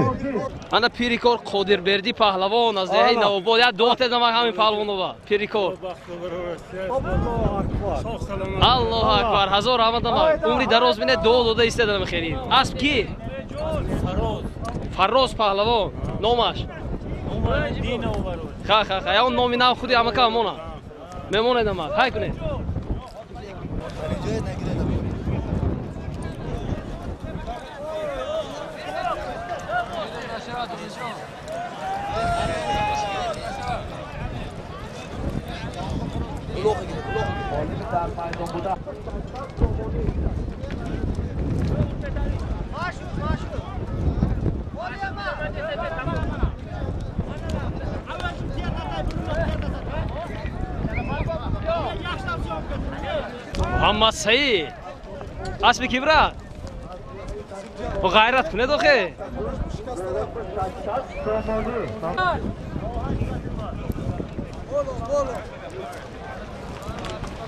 Ана пирикор Қодирбердӣ паҳлавон аз деҳаи Навобод. Як дуо тедам ҳамин паҳлавонова. Пирикор. Аллоҳу акбар. Ҳазор раҳмат ама. Умри дароз бинед, дуо дода истедам хеле. Асп ки? Фарроз паҳлавон. Номаш? Ха ха ха. Ягон номи нав худи амака мона. Мемонед ама. Ҳай кунед. Муҳаммад Саид, аспи ки брат? Ғайрат кунед охе.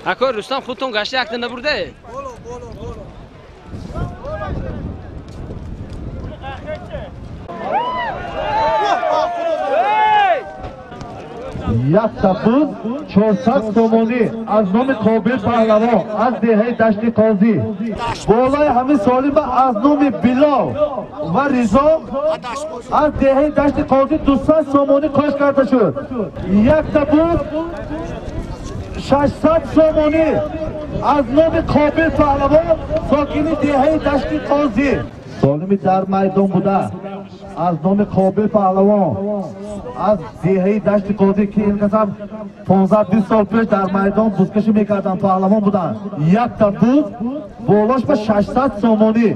Акои Рустам худтон гашта якта набурде? Якта буз 400 сомонӣ аз номи Қобил Паҳлавон аз деҳаи Дашти Қозӣ. Болои ҳамин солима аз номи Билол ва Ризо аз деҳаи Дашти Қозӣ 200 сомонӣ қош карда шуд. Якта буз 600 сомонӣ аз номи Қобил Паҳлавон сокини Сокини деҳаи Дашти Қозӣ. Солими дар майдон буда аз номи Қобил паҳлавон аз деҳаи Дашти Қозӣ, ки ин касам 15-20 сол пеш дар майдон бузкашӣ мекарданд, паҳлавон буданд. Якта буз болош ба 600 сомонӣ.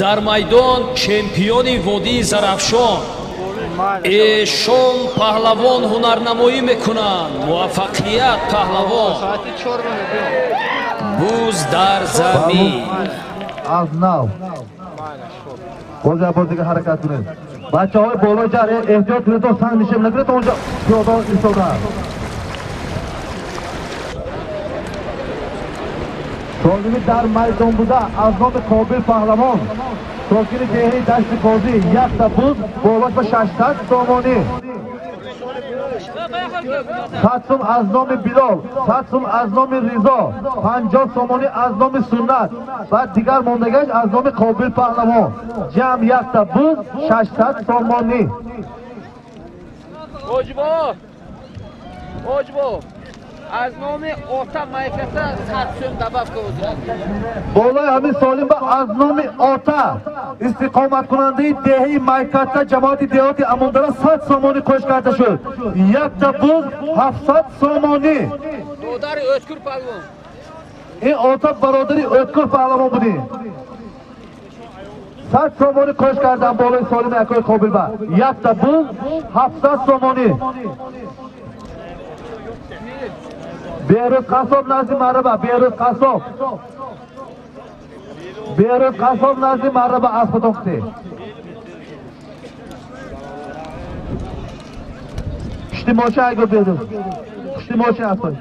Дар майдон чемпиони водии Зарафшон эшон паҳлавон ҳунарнамоӣ мекунанд. Муваффақият паҳлавон. Буз дар замин. Аз нав боз як бор дига ҳаракат кунед. Бачаҳои болои ҷар эҳтиёт кунед, то санг нишеб накунед, то онҷо пиёда истодаанд. Солими дар майдон буда аз номи Қобил паҳлавон, сокини деҳаи Дашти Қозӣ, якта буз болош ба 600 сомонӣ. 100 сум аз номи Билол, 100 сум аз номи Ризо, 50 сомонӣ аз номи Суннат ва дигар мондагаш аз номи Қобил паҳлавон. Ҷамъ якта буз 600 сомонӣ. Оҷбо! Оҷбо! Аз номи ота Майката 100 сум добавка озирад. Болои ҳамин солим ба аз номи ота истиқоматкунандаи деҳаи Майката ҷамоати деҳоти Амондара 100 сомонӣ қӯш карда шуд. Якта буз 700 сомонӣ. Додари Өткүр паҳлавон. Ин ота бародари Өткүр паҳлавон будем. 100 сомонӣ қӯш кардан болои солими акои Қобилба. Якта буз 700 сомонӣ. Беҳрӯз Қассоб назди мараба, Беҳрӯз Қассоб. Беҳрӯз Қассоб назди мараба аспатон кутед. Пушти мошин айго Беҳрӯз. Пушти мошин аспат.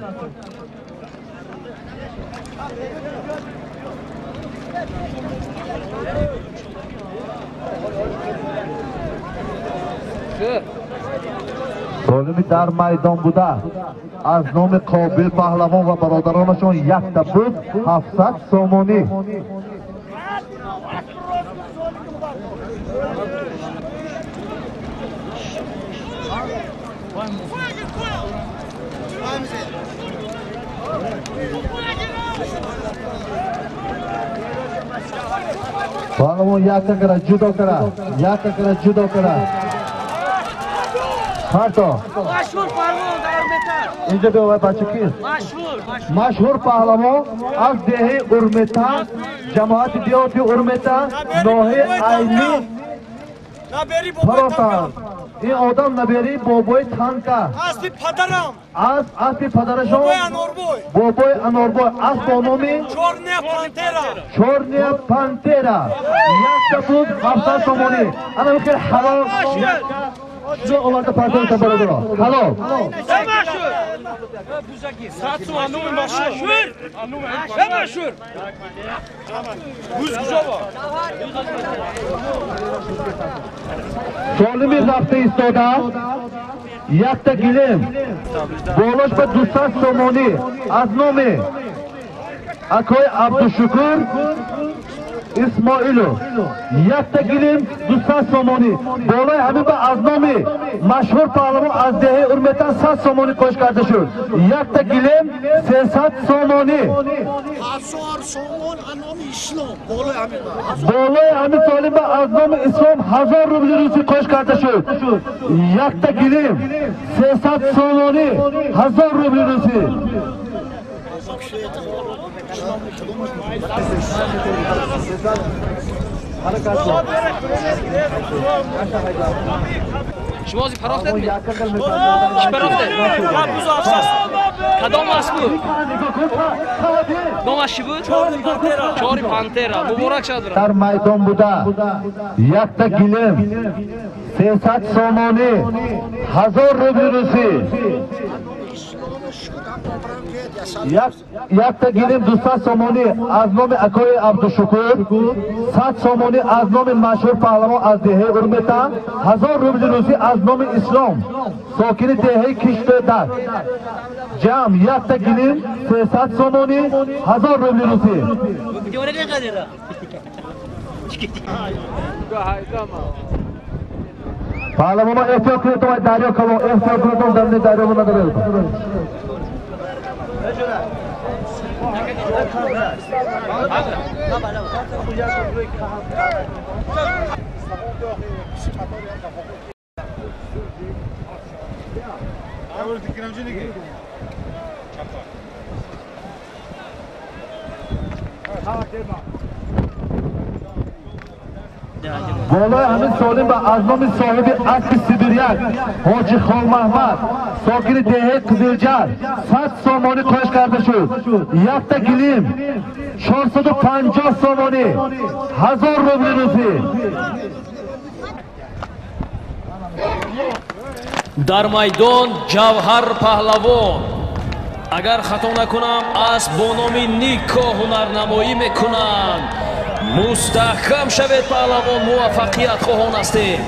Солими дар майдон буда аз номи Қобил паҳлавон ва бародаронашон якта буз 700 сомонӣ. Паҳлавон якта кара ҷудо кара, якта кара ҷудо кара. Харто. Машҳур паҳлавон дар Урметан. Инҷо биё бача кист? Машҳур паҳлавон аз деҳаи Урметан, ҷамоати деҳоти Урметан, ноҳияи Айнӣ. Паротан. Ин одам набери бобои Танка. Аспи падарам. Аз аспи падарашон. Бобои Анорбой. Бобои Анорбой. Асп бо номи Чорная пантера. Чорная пантера. Якта буз 700 сомонӣ. Ана хел ҳалол. Ҷо оварда партофта бародаро. Ҳалол. Солими рафта истода якта гилем болош ба 200 сомонӣ аз номи акои Абдушукур Исмоилов. Якта гилем 200 сомонӣ. Болои ҳамин ба аз номи машҳур паҳлавон аз деҳаи Урметан 100 сомонӣ қӯш карда шуд. Якта гилем 300 сомонӣ. Болои ҳамин солим ба аз номи Ислом 1000 рубли русӣ қӯш карда шуд. Якта гилем 300 сомонӣ, 1000 рубли русӣ. Шумо ҳозир парохтед? Чӣ парохтед? Кадом асп буд? Номаш чӣ буд? Чори пантера. Муборак шавад брат. Дар майдон буда якта гилем 300 сомонӣ, 1000 рубли русӣ. Якта гилем 200 сомонӣ аз номи акои Абдушукур, 100 сомонӣ аз номи машҳур паҳлавон аз деҳаи Урметан, 1000 рубли русӣ аз номи Ислом, сокини деҳаи Киштодар. Ҷамъ якта гилем 300 сомонӣ, 1000 рубли русӣ. Паҳлавонҳо эҳтиёт кунед, то дарё калон, эҳтиёт кунед, то замини дарё надоред. بالای همین سالم به از نام صاحب اسب سیبریک حاجی خان محمد ساکن دهه قزلجر 100 سامانی کاش کرده شد. یک تا گلیم 450 سامانی 1000 روبل روسی. در میدان جوهر پهلوان، اگر خطا نکنم اسب با نام نیکو هنرنمایی میکنند. مستحکم شوید پهلوان، موفقیت خواهان هستیم.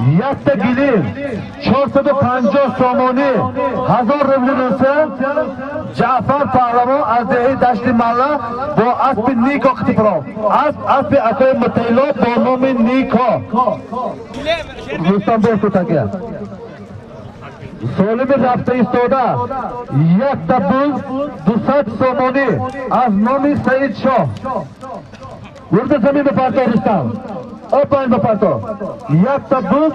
یک تا گلیم 450 سامانی 1000 روبل روسه. جعفر پهلوان از دهه دشت مله با اسب نیکا قطبرام، اسب اکای متیلا با نام نیکا. رستم برسو تکیه سالم رفته ایستاده. یک تا بز 200 سامانی از نام سعید شاه. ورد زمین بپرتا رستم، پایین بپرتا. یک تا بز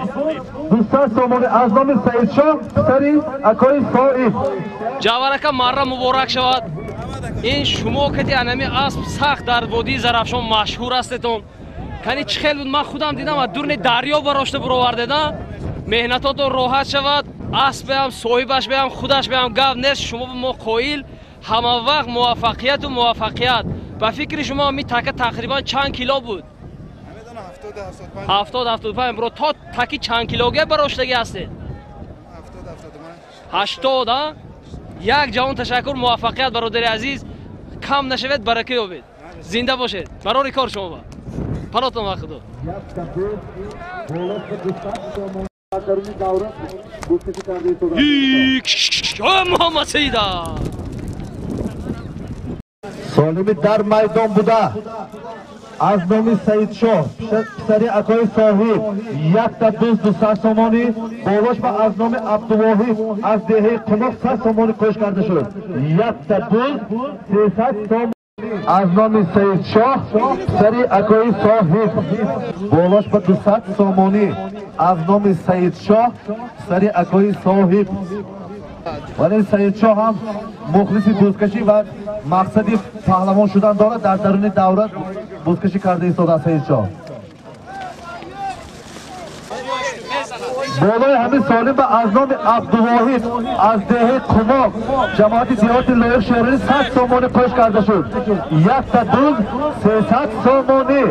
200 سامانی از نام سعید شاه پسری اکای صاحب. جوهر مره مبارک شود. این شما کتی انمی اسب سخت در وادی زرافشان مشهور هستتون. کنی چه خیلی بود، من خودم دیدم از دورن دریا براشته برآورده دا. مهنتاتون راحت شود، اسب هم صاحبش هم خودش هم گو نیست. شما به ما قائل همه وقت موفقیت و موفقیت. به فکر شما می تکه تقریبا چند کیلو بود؟ 70 75 برو. تا تکی چند کیلوگه براشتگی هستید؟ 80 80. یک جوان تشکر، موفقیت برادر عزیز. کم نشوید، برکه یابید، زنده باشید. برای کار شما با پناهتون و خدا. محمد سیدا سالمی در میدان بوده از نام سعید شاه پسری اکای صاحب یک تا 200 سامانی بالاش و از نام عبدالواحد از دهه قناق 100 سامانی کش کرده شد. یک تا 300 سامانی از نام سعید شاه پسری اکای صاحب بالاش به 200 سامانی از نام سعید شاه پسری اکای صاحب. ولی سعید شاه هم مخلص بزکشی و مقصدی پهلوان شدن دارد. در درون دوره بزکشی کرده ایستاده سعید شاه. بالای همین سالم به از نام عبدالواحد از دهه قماق جماعت دیهات لایق شهرانی 100 سامانی کش کرده شد. یک تا 300 سامانی.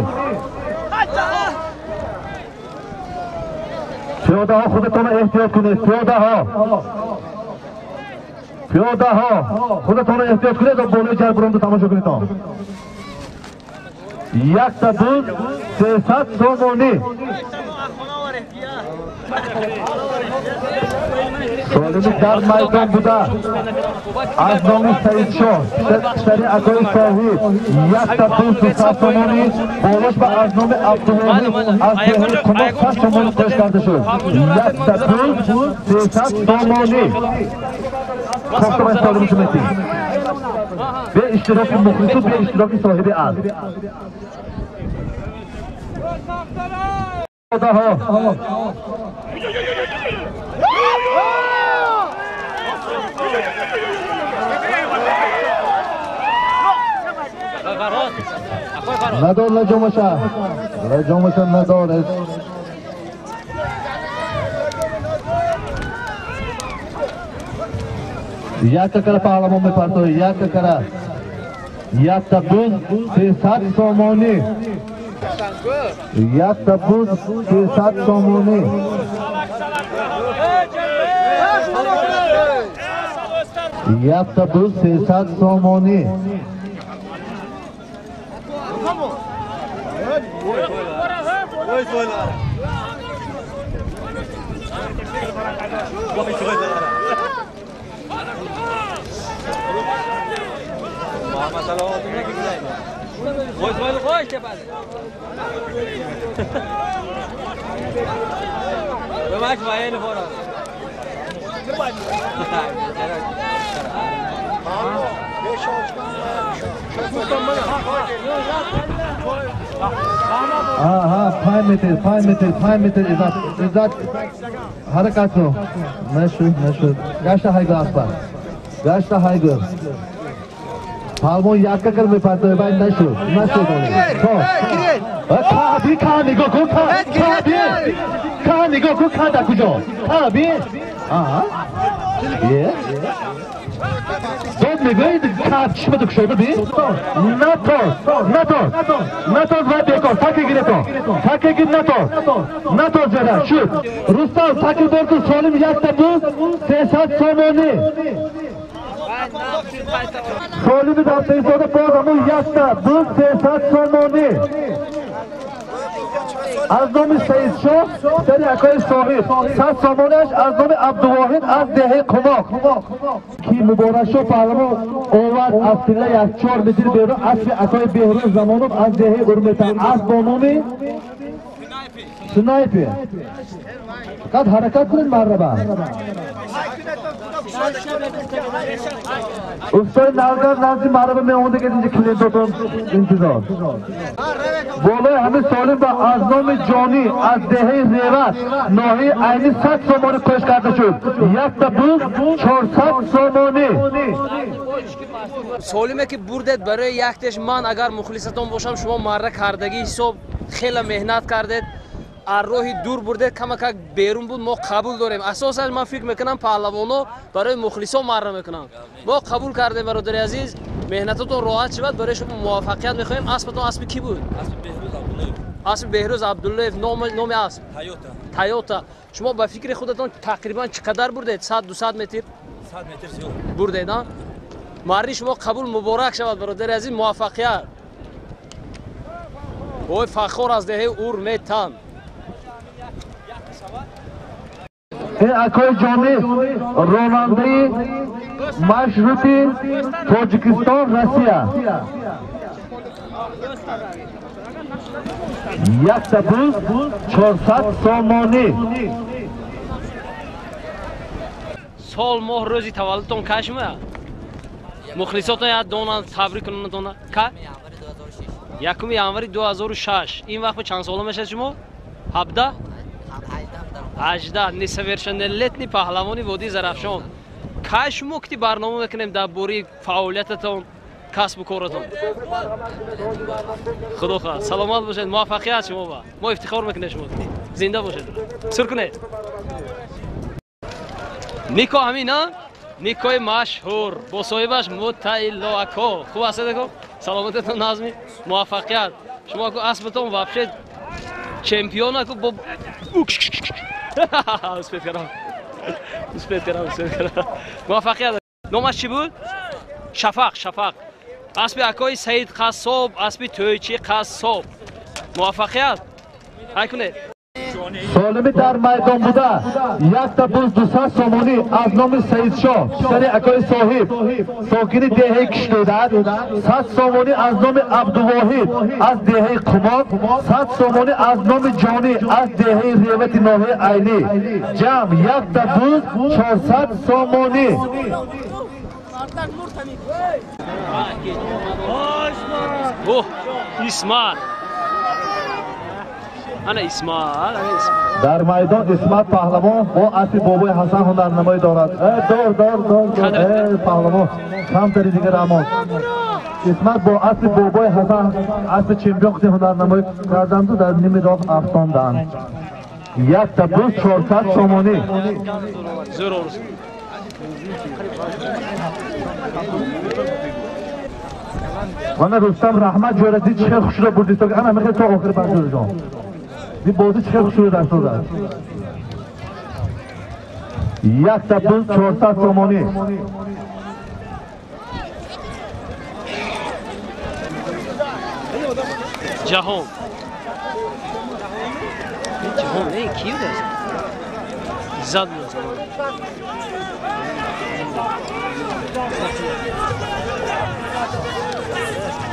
پیاده ها خودتان احتیاط کنید. پیاده ها، پیاده ها خودتان احتیاط کنید و بالای جربران رو تماشا کنید. یک تا 300 سامانی. سالمی در میدان بوده از نام سعید شاه پسری اکای صاحب یک تا 200 سامانی بالاش و از نام عبدالواحد از دهه قناق 100 سامانی کش کرده شد. یک تا 300 سامانی. خواستم سالمی شما به اشتراک مخلص و به اشتراک صاحب از ندار لجامشا لجامشا ندار. یک کره پهلوان میپرتوی، یک کره. یک تا 300 سامانی. یک تا 300 سامانی. یک تا 300 سامانی. ها 5 متر 5 متر 5 متر عزت حرکت رو نشد گشت هایگو اکبر گشت هایگو پالمون یک کر میپرده باید نشد خب کا نگاه کن کا نگاه کن کا در کجا کا بی آها داد میگوید کا چشم تو کشوده بی نتاز و بیکار تکی گیره تو تکی گیر نتاز زده شد رستم تکی بار کن سالم یک تا بود 300 سومانی سالم در پیساده باز همون یک تا بود 300 سومانی از نام سید شاه در اکای صاحب 100 سامانش از نام عبدالواحد از دهه قماق کی مبارک شو پهلوان آورد از تله از 4 متر بیرون اسب اکای بهروز زمانوف از دهه ارمتن از با نام سنایپر قد حرکت کنید مرحبا استاد نظر نزدی مرحبا می آمده که اینجا کلینتاتون انتظار بالای همه سالم با از نام جانی از دهه ریوت ناحیه عینی 100 سامانه کش کرده شد یک تا بود 400 سامانه سالمه که بردید برای یکتش من اگر مخلصتون باشم شما مره کردگی حساب خیلی مهنت کردید از роҳи дур бурдед камакак берун буд мо қабул дорем асосан ман фикр мекунам паҳлавоно барои мухлисон марра мекунанд мо қабул кардем бародари азиз меҳнатотон роҳат шавад барои шумо муваффақият мехоҳем аспатон аспи кӣ буд аспи беҳрӯз абдуллоев номи асп тойота шумо ба фикри худатон тақрибан чӣ қадар бурдед 100-200 метр бурдед а марри шумо қабул муборак шавад бародари азиз муваффақият ой фахор аз деҳаи урметан акои ҷонӣ ронандаи маршрути тоҷикистон россия якта буз 400 сомонӣ сол моҳ рӯзи таваллудтон кай шумо мухлисотон як донанд табрик кунанд ка 1 январи 2006 ин вақт чанд сола мешавад шумо 17 18 несовершеннолетний паҳлавони водии Зарафшон кай шумо кити барнома мекунем дар бораи фаъолиятатон касбу коратон худо хоҳад саломат бошед муваффақият шумо ба мо ифтихор мекунем шумо зинда бошед сур кунед нико ҳамин а никои машҳур бо соҳибаш мутаилло ако хуб ҳастед ако саломататон назми муваффақият шумо ако аспатон вообще чемпион ако бо успед кардам муваффақият номаш чӣ буд шафақ аспи акои саид қассоб аспи тӯйчи қассоб муваффақият ҳай кунед солими дар майдон буда якта буз 200 сомонӣ аз номи саидшоҳ писари акои соҳиб сокини деҳаи киштӯдад 100 сомонӣ аз номи абдувоҳид аз деҳаи қумод 100 сомонӣ аз номи ҷонӣ аз деҳаи ревати ноҳияи айнӣ ҷамъ якта буз 400 сомонӣ исмат ана исмат дар майдон исмат паҳлавон бо аспи бобои ҳасан ҳунарнамоӣ дорад дор дор дор паҳлавон камтари дигар амон исмат бо аспи бобои ҳасан аспи чемпион қисми ҳунарнамоӣ карданду дар ними роҳ афтонданд якта буз 400 сомонӣ мана рустам раҳмат ҷӯрадӣ чӣ хел хушро бурдист ана мехел то охир бардорҷон ин бозӣ чӣ хел хушро даст додад якта буз 400 сомонӣ ҷаҳон ҷаҳон не ки буд Иззат буд.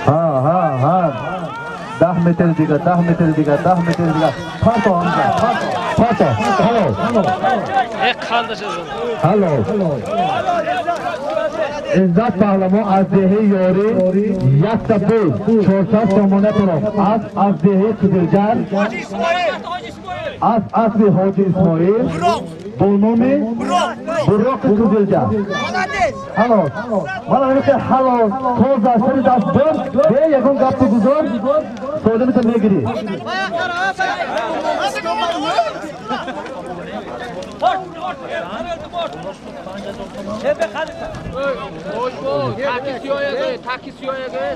Ҳа, ҳа, ҳа. 10 метр дига, 10 метр дига, 10 метр дига. Парто, Ҳамза, парто. Ҳало. Ҳало. Иззат паҳлавон аз деҳаи Ёрӣ якта буз 400 сомона пуром. Аз деҳаи Қизилҷар, аз асли Ҳоҷи Исмоил бо номи Буроқи Қизилҷар. Ҳало. Мана ҳамин ҳало тоза сари даст бир, бе ягон гапу гузор солимита мегирӣ.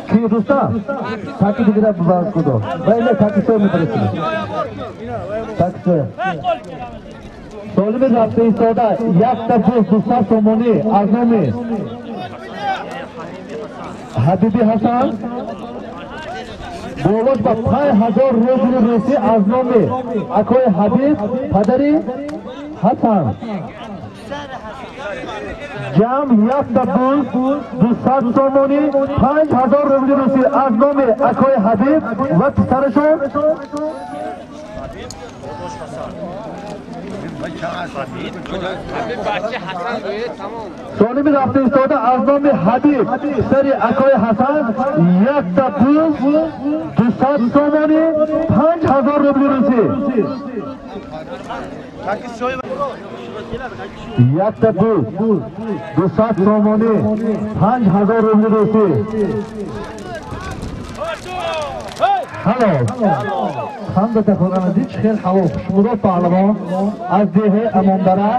Ки Рустам? Таки дигара буваз кудо. Вай таки сиё мефиристем. Таки сиё. Солими рафта истода якта буз 200 сомонӣ аз номи Ҳабиби Ҳасан болош ба 5000 рубли русӣ аз номи акои Ҳабиб падари Ҳасан. Ҷамъ якта буз 200 сомонӣ 5000 рубли русӣ аз номи акои Ҳабиб ва писарашон Солими рафта истода аз номи Ҳабиб писари акои Ҳасан якта буз 200 сомонӣ 5000 рубли русӣ. Якта буз 200 сомонӣ 5000 рубли русӣ. Ҳало. Ханда тахоранди чӣ хел ҳаво. Хушмурод паҳлавон аз деҳаи Амондара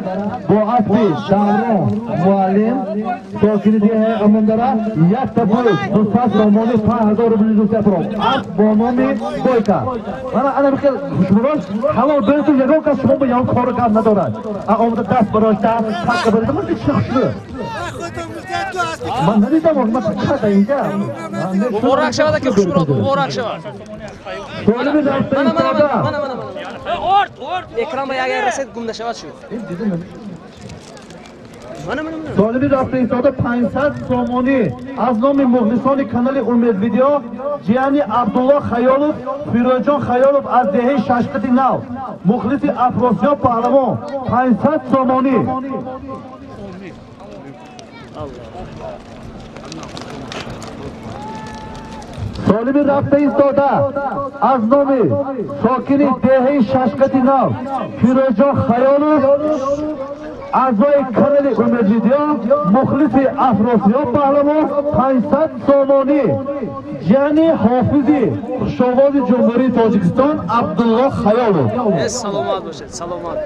бо аспи Даврон муаллим сокини деҳаи Амондара якта буз 200 сомонӣ 5000 рубли русия пуром. Асп бо номи Бойка. Мана ана бихел Хушмурод ҳалол берту ягон кас шумо бо ягон кору гап надорад. Омада даст барошта таққа барида ман чӣ хушрӯ. Ман надидам, ман чата инҷа. Муборак шавад ака Хушмурод, муборак шавад. Мана, мана, мана, мана, мана. Экран ба як расид гум нашавад шу. Мана, мана, мана. Солими рафта истода 500 сомонӣ аз номи мухлисони канали Умед Видео ҷияни Абдулло Хаёлов, Фирӯзҷон Хаёлов аз деҳаи Шашқати Нав, мухлиси Афросиёб паҳлавон 500 сомонӣ. Солими рафта истода аз номи сокини деҳаи Шашқати Нав Фирӯзҷон Хаёлов аъзои канали Умед Видео мухлиси Афросиёб паҳлавон 500 сомонӣ ҷияни ҳофизи хушовози Ҷумҳурии Тоҷикистон Абдулло Хаёлов. Саломат бошед, саломат.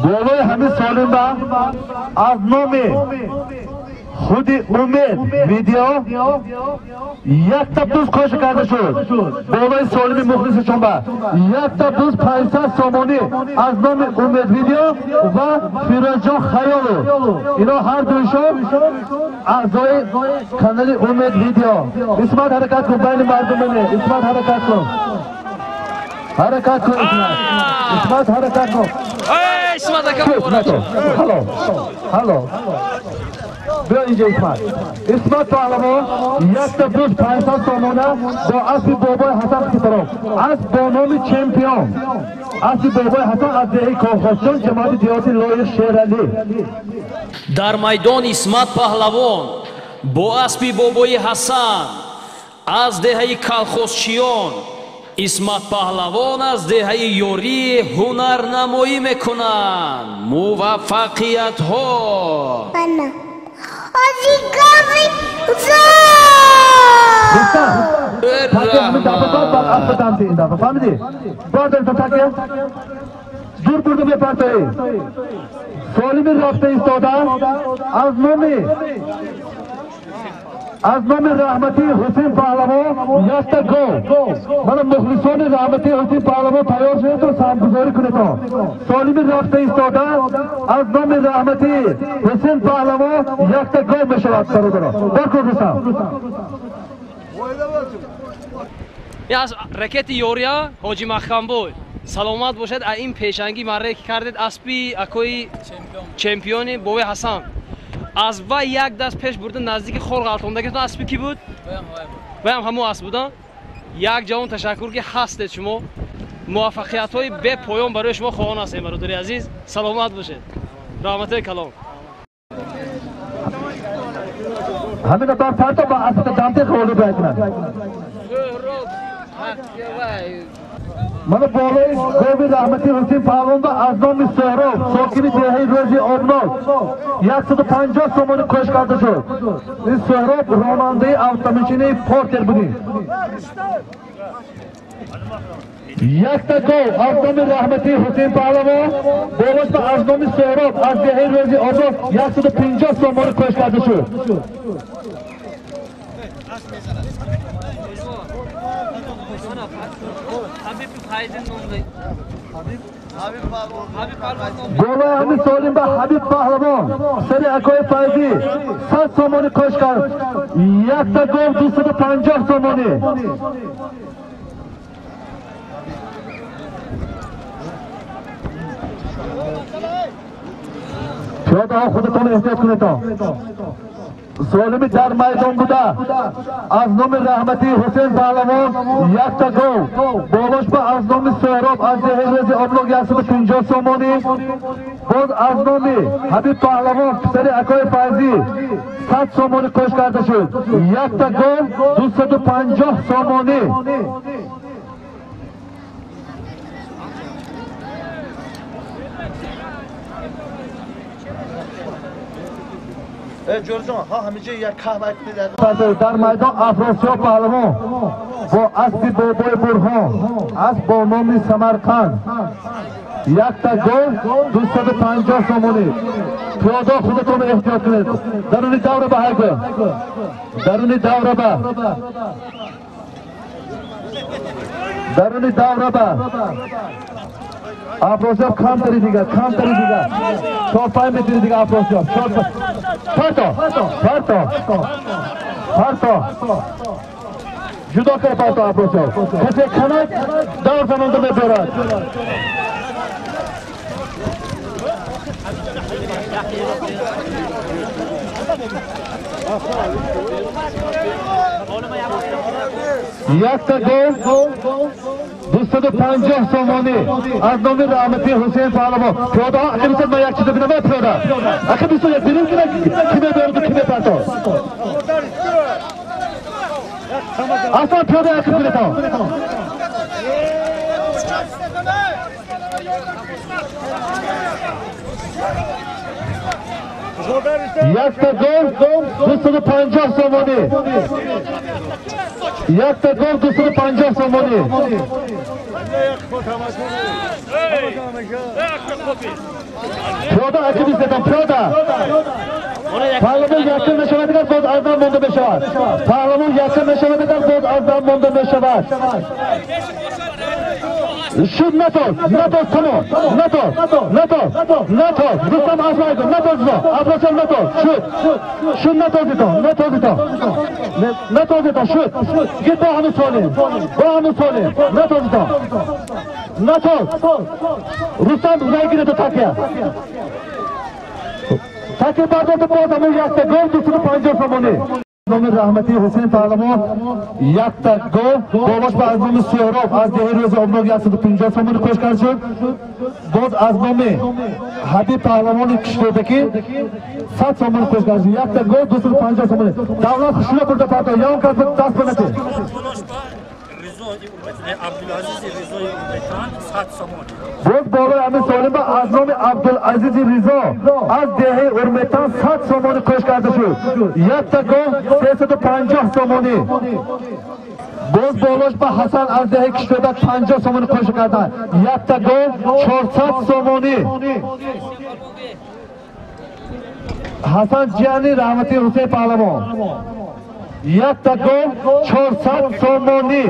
Болои ҳамин солимба аз номи худи Умед Видео якта буз қоша карда шуд. Болои солими мухлисашон ба якта буз 500 сомонӣ аз номи Умед Видео ва Фирӯзҷон Хаёлов. Ино ҳар дуишон аъзои канали Умед Видео. Исмат ҳаракат кун байни мардумане. Исмат ҳаракат кун. Ҳаракат кун Исмат. Исмат ҳаракат кун. Исмат ака муборак. Ҳало. Ҳало. Биё инҷа Исмат. Исмат паҳлавон якта буз 500 сомона бо аспи бобои Ҳасан Хитаров. Асп бо номи Чемпион. Аспи бобои Ҳасан аз деҳаи Колхозчон ҷамоати деҳоти Лоиқ Шералӣ. Дар майдон Исмат паҳлавон бо аспи бобои Ҳасан аз деҳаи Колхозчиён Исмат паҳлавон аз деҳаи Ёрӣ ҳунарнамоӣ мекунанд. Муваффақиятҳо. Рустам, таки ҳамин дафъа баъд аспа дамти ин дафъа, фаҳмидӣ? Бардор то таки. Зур бурду мепартоӣ. Солими рафта истода аз номи раҳматии Ҳусейн паҳлавон якта гол. Мана мухлисони раҳматии Ҳусейн паҳлавон тайёр шудетон, саҳмгузорӣ кунетон. Солими рафта истода аз номи раҳматии Ҳусейн паҳлавон якта гол мешавад, бародарон. Баркун Рустам. Аз ракети Ёрия Ҳоҷи Маҳкамбой. Саломат бошед. Ин пешанги марре ки кардед аспи акои чемпиони Бове Ҳасан. Аз вай як даст пеш бурда наздики хор ғалтондагитон аспи ки буд? Ваям ҳамон асп будан. Як ҷавон ташаккур ки ҳастед шумо. Муваффақиятҳои бепоён барои шумо хоҳон ҳастем бародари азиз. Саломат бошед. Раҳматои калом. Ҳамин бар парто ба асп дамте ғолиб мекунад. Мана болои гови раҳмати Ҳусейн Паҳлавон аз номи Соҳроб, сокини деҳаи Рӯзи Обнок 150 сомонӣ қӯш карда шуд. Ин Соҳроб ронандаи автомошинаи Портер будем. Якта гов аз номи раҳмати Ҳусейн Паҳлавон болош ба аз номи Соҳроб аз деҳаи Рӯзи Обнок 150 сомонӣ қӯш карда шуд. Болои ҳамин солим ба Ҳабиб Паҳлавон сари акои Файзӣ 100 сомонӣ қӯш кард. Якта гов 250 сомонӣ. Пиёдаҳо худатон эҳтиёт кунедон. Солими дар майдон буда аз номи раҳмати Ҳусейн Паҳлавон якта гов болош ба аз номи Соҳроб аз деҳаи Рӯзи Обнок 150 сомонӣ, боз аз номи Ҳабиб Паҳлавон писари акои Файзӣ 100 сомонӣ қӯш карда шуд. Якта гов 250 сомонӣ. Дар майдон Афросиёб Паҳлавон бо аспи бобои Бурҳон, асп бо номи Самарқанд, якта гов 250 сомонӣ. Пиёда худатонро эҳтиёт кунед. Даруни давра ба ҳайго, даруни давра ба, даруни давра ба. Афросиёб камтари дигар, камтари дигар, 4-5 метри дигар Афросиёб. Парто, парто, парто. Ҷудо кар парто Афросиёб. Касе канад давр замонда мебарад. Якта гов 250 сомонӣ аз номи раҳмати Ҳусейн Паҳлавон. Пиёдаҳо ақиб истод, ман як чиза бинам, пиёда ақиб истод, бинем ки ки мебараду ки мепартод. Аслан пиёда ақиб кунедон. Якта гов 250 сомонӣ. Якта гов 250 сомонӣ. Пиёда ақиб истедам, пиёда. Паҳлавон якум мешавад, дигар боз аз дам монда мешавад. Паҳлавон якум мешавад, дигар боз аз дам монда мешавад. Шуд, натоз, натоз, тамом, натоз, натоз, натоз. Рустам Афрайгов, натоз, Афросиёб натоз, шуд, шуд, натозитон, натозитон, натозитон, шуд. Гид бо ҳамин солим, бо ҳамин солим, натозитон, натоз. Рустам райгирето такя. Такя бардорду боз ҳамин якта гов 250 сомонӣ. Номи раҳмати Ҳусейн Паҳлавон якта гов болош ба аз номи Соҳроб аз деҳаи Рӯзи Обнок 150 сомонӣ қӯш кард шуд. Боз аз номи Ҳабиб Паҳлавони Киштодакӣ 100 сомонӣ қӯш кард шуд. Якта гов 250 сомонӣ. Давлат хушуна бурда парто, ягон кас даст банатед. Боз болои ҳамин солима аз номи Абдулазизи Ризо аз деҳаи Урметан 100 сомонӣ қӯш карда шуд. Якта гов 350 сомонӣ. Боз болош ба Ҳасан аз деҳаи Киштодак 50 сомонӣ қӯш карданд. Якта гов 400 сомонӣ. Ҳасан ҷияни раҳмати Ҳусейн Паҳлавон. Якта гов 400 сомонӣ.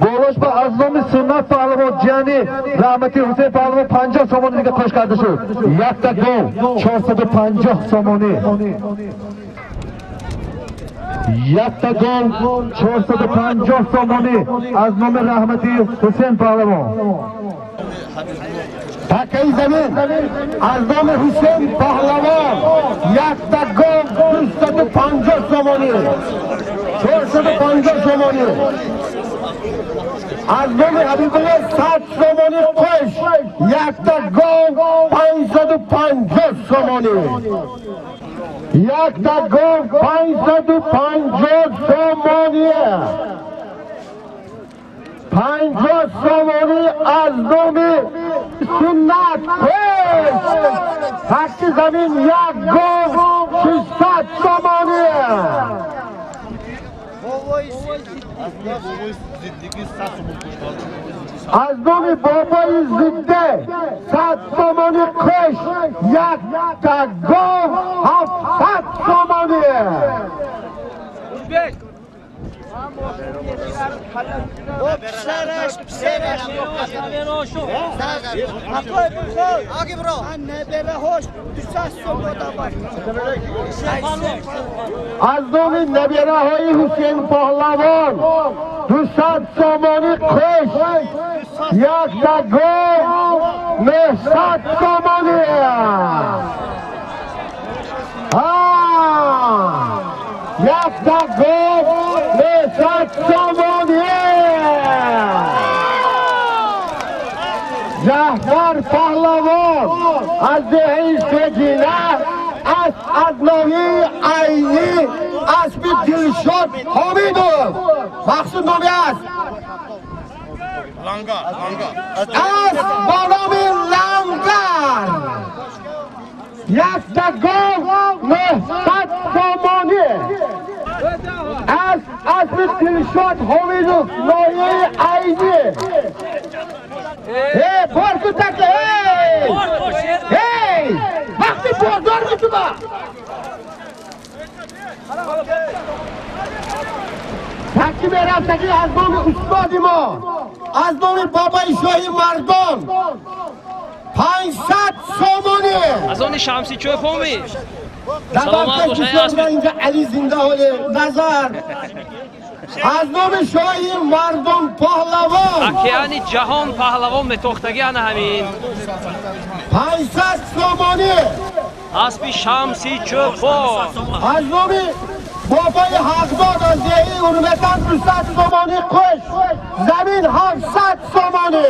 Болош ба аз номи Суннат Паҳлавон ҷияни раҳмати Ҳусейн Паҳлавон 50 сомонӣ дига қӯш карда шуд. Якта гов 450 сомонӣ. Якта гов 450 сомонӣ аз номи раҳмати Ҳусен Паҳлавон. Такаи замин аз номи Ҳусен Паҳлавон якта гов 250 сомонӣ, 450 сомонӣ. Аз номи Ҳабибулло 100 сомонӣ қош, якта гов 550 сомонӣ. Якта гов 550 сомонӣ. 50 сомонӣ аз номи Суннат Пеш. Ҳаққи замин як гов 600 сомонӣ. Аз номи бобои Зидде 100 сомонӣ қош, якта гов 700 сомонӣ. Аз номи набираҳои Ҳусен Паҳлавон 200 сомонӣ қош, якта гов 900 сомонӣ. Якта гов 900 сомонӣ. Ҷаъфар Паҳлавон аз деҳаи Сегина аз ноҳияи Айнӣ аспи Дилшод Ҳомидов махсус номи аст. Асп бо номи Лангар. Якта гов 900 сомонӣ. Аспи Дилшод Ҳомидов ноҳияи Айнӣ. Эй, бор кутаки, эй! Эй! Вақти бозор митуба! Таки мерафтаги аз номи устоди мо, аз номи бобои шоҳи мардон 500 сомонӣ. Аз они Шамси Чӯпоми. Саломат бошед. Инҷа Али зинда ҳоле назар. Аз номи шоҳи мардон паҳлавон. Океани ҷаҳон паҳлавон метохтаги ана ҳамин. 500 сомонӣ. Аспи Шамси Чӯпон. Аз номи бобои Ҳақдод аз деҳаи Урметан 200 сомонӣ қош, замин 700 сомонӣ.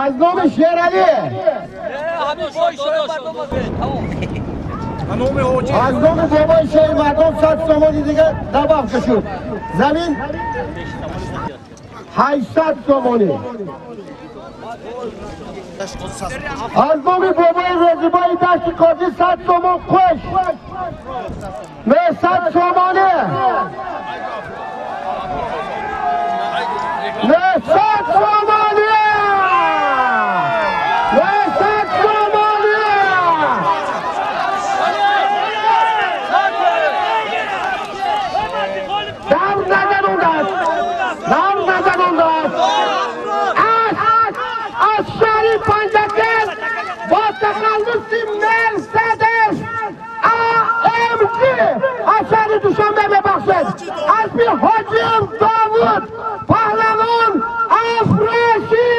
Аз номи Шералӣ. Аз номи бобои шоҳи мардон 100 сомонӣ дига добав шуд. Замин 800 сомонӣ. Аз номи бобои Розибои дашти Қозӣ 100 сомон қош, 900 сомонӣ. 900 сомонӣ. 900 сомонӣ. Дам назан он даст. Дам назан он даст. Аз шаҳри Панҷакент бо тахаллуси Мерседес AMG аз шаҳри Душанбе мебахшед. Аспи Ҳоҷиев Довуд паҳлавон Афросиёб.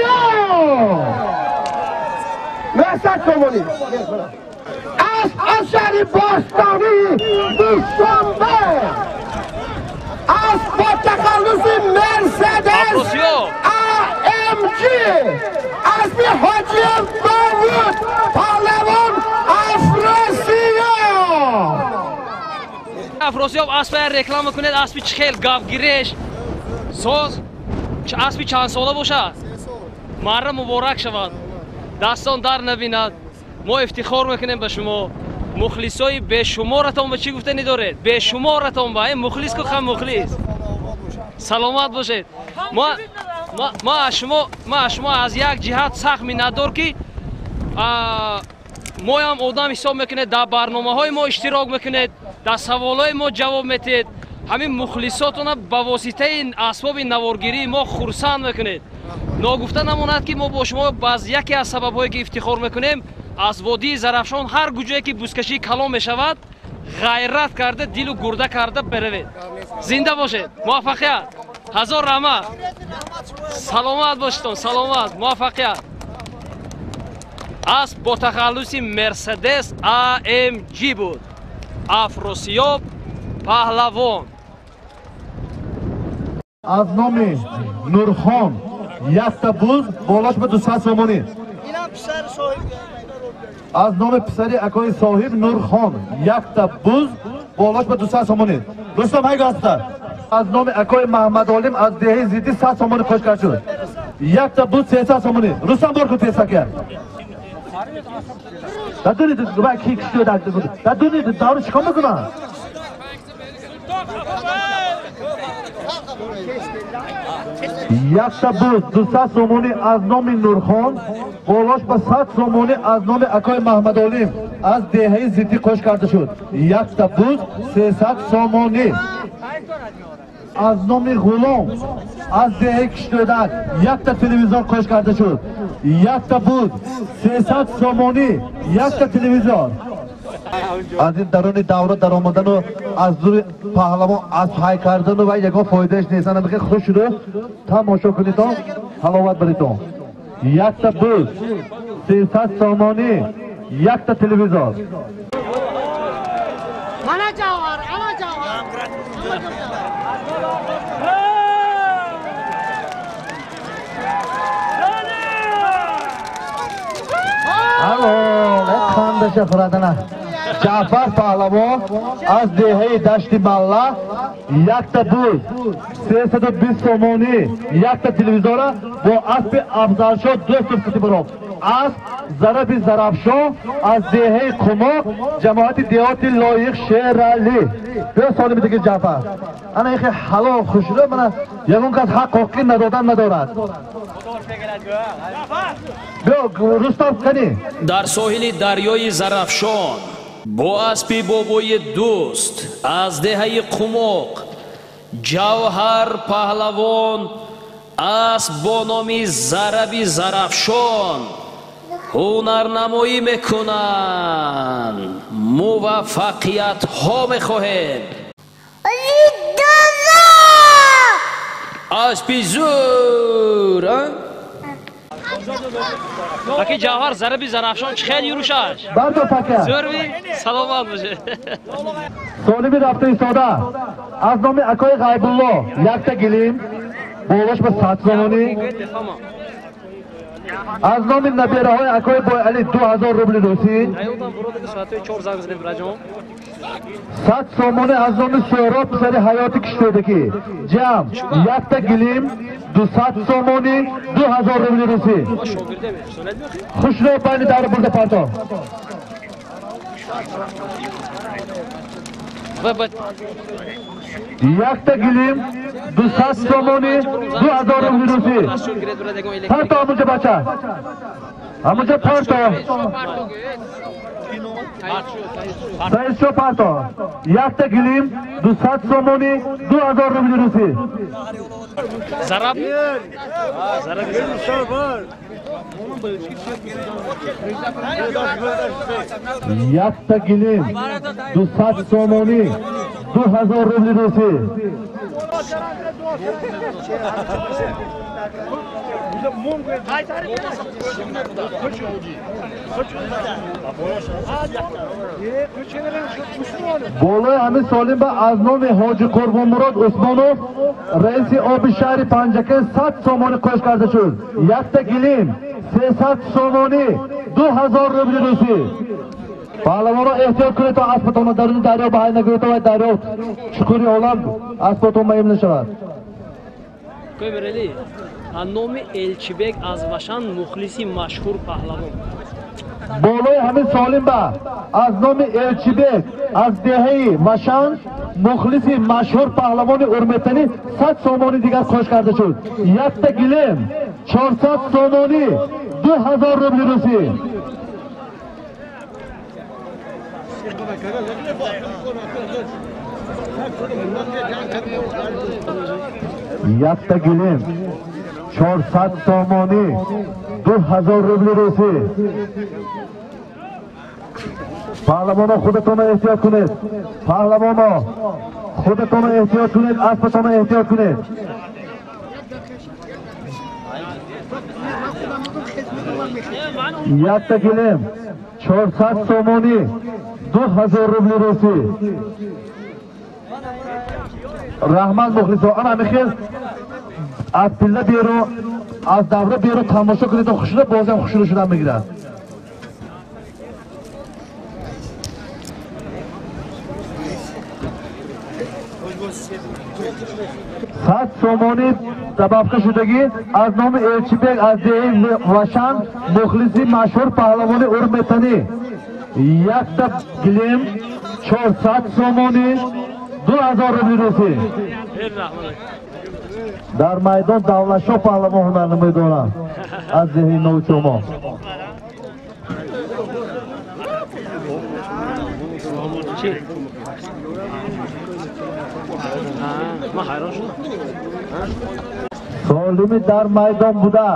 900 сомонӣ. Асп аз шаҳри бостонии Душанбе. Асп бо тахаллуси Мерседес AMG аспи Ҳоҷиев Довуд паҳлавон Афросиёб. Афросиёб аспа реклама кунед. Аспи чӣ хел гапгиреш соз. Аспи чанд сола бошад? Марра муборак шавад. Дастон дар набинад. Мо ифтихор мекунем ба шумо. Мухлисои бешуморатон ба чӣ гуфтанӣ доред? Бешуморатон ба мухлис ку хам мухлис. Саломат бошед. Ма аз шумо аз як ҷиҳат сахт миннатдор ки моям одам ҳисоб мекунед, дар барномаҳои мо иштирок мекунед, дар саволҳои мо ҷавоб метиҳед. Ҳамин мухлисотона ба воситаи асбоби наворгирии мо хурсанд мекунед. Ногуфта намонад ки мо бо шумо аз яке аз сабабҳое ки ифтихор мекунем, аз водии Зарафшон ҳар куҷое ки бузкашии калон мешавад, Ғайрат карда, дилу гурда карда беравед. Зинда бошед, муваффақият. Ҳазор раҳмат. Саломат бошедон, саломат, муваффақият. Асп бо тахаллуси Мерседес AMG буд. Афросиёб паҳлавон. Аз номи Нурхон якта буз болош ба 200 сомонӣ. Аз номи писари акои соҳиб Нурхон якта буз болош ба 200 сомонӣ. Рустам ҳай гаста. Аз номи акои Маҳмадолим аз деҳаи Зиддӣ 100 сомонӣ қош кард шуд. Якта буз 300 сомонӣ. Рустам бор кун тесака. Дадуни ва ки кишти дадуни даври чикор мекунад? Якта буз 200 сомонӣ аз номи Нурхон болош ба 100 сомонӣ аз номи акои Маҳмадолим аз деҳаи Зиддӣ қош карда шуд. Якта буз 300 сомонӣ. Аз номи Ғулом аз деҳаи Киштӯдак якта телевизор қош карда шуд. Якта буз 300 сомонӣ, якта телевизор. Аз ин даруни давра даромадану аз зури паҳлавон аз ҳай кардану ва ягон фоидааш нест. Ана бихел хуш шуду тамошо кунитон, ҳаловат баритон. Якта буз 300 сомонӣ, якта телевизор. Ана ҷавҳар, ана ҷавҳар. Алло, хандаша хӯрадана. Ҷаъфар паҳлавон аз деҳаи Дашти Малла якта буз 320 сомонӣ, якта телевизора бо аспи Афзалшоҳ дӯстов кутибаров. Асп Зараби Зарафшон аз деҳаи Қумоқ, ҷамоати деҳоти Лоиқ Шералӣ. Биё солими диги Ҷаъфар. Ана ихе ҳалол хушрӯ, мана ягон кас ҳақ ҳуқуқи надодан надорад. Биё Рустам қани. Дар соҳили дарёи Зарафшон бо аспи бобои дӯст аз деҳаи Қумоқ Ҷавҳар паҳлавон асп бо номи Зараби Зарафшон ҳунарнамоӣ мекунанд. Муваффақиятҳо мехоҳем. Аспи зӯр, а? Аки Ҷавҳар Зараби Зарафшон чӣ хел юрушаш? Бардо пака. Зӯрви? Саломат бошед. Солими рафта истода. Аз номи акои Ғайбулло якта гилим болош ба 100 сомонӣ. Аз номи набераҳои акои Бойалӣ 2000 рубли русӣ. 100 сомонӣ аз номи Суҳроб писари Ҳаёти Киштӯдакӣ. Ҷамъ якта гилим 200 сомонӣ, 2000 рубли русӣ. Хушрӯ байни давра бурда парто. Якта гилим 200 сомонӣ, 2000 рубли русӣ. Парто ҳамунҷа бача. Ҳамунҷа парто. Саидшо парто. Якта гилим 200 сомонӣ, 2000 рубли русӣ. Зараб? Якта гилим 200 сомонӣ, 2000 рубли русӣ. Болои ҳамин солим ба аз номи Ҳоҷи Қурбонмурод Усмонов раиси оби шаҳри Панҷакент 100 сомонӣ қош карда шуд. Якта гилим 300 сомонӣ, 2000 рубли русӣ. Паҳлавонро эҳтиёт кунед то аспатонро даруни дарё ба ҳай нагӯед, то вай дарё чуқури олам аспатон маим нашавад. Көмерали, номи Элчибек аз Вашан мухлиси машҳур паҳлавон. Болои ҳамин солим ба аз номи Элчибек аз деҳаи Вашан мухлиси машҳур паҳлавони Урметанӣ 100 сомонӣ дигар қош карда шуд. Якта гилем 400 сомонӣ, 2000 рубли русӣ. Якта гилем 400 сомонӣ, 2000 рубли русӣ. Паҳлавоно худатонро эҳтиёт кунед. Паҳлавоно худатонро эҳтиёт кунед, аспатонро эҳтиёт кунед. Якта гилем 400 сомонӣ, 2000 рубли русӣ. Раҳмат мухлисо, ана михел аз пилла берун, аз давра берун тамошо кунед, хушро бозиам хушро шудан мегирад. Сад сомонӣ добавка шудагӣ аз номи Элчибек аз деҳаи Вашан, мухлиси машҳур паҳлавони Урметанӣ. Якта гилем 400 сомонӣ, 2000 рубли русӣ. Дар майдон Давлатшоҳ паҳлавон ҳунарнамоӣ дорад аз деҳаи Новчомо. Солими дар майдон буда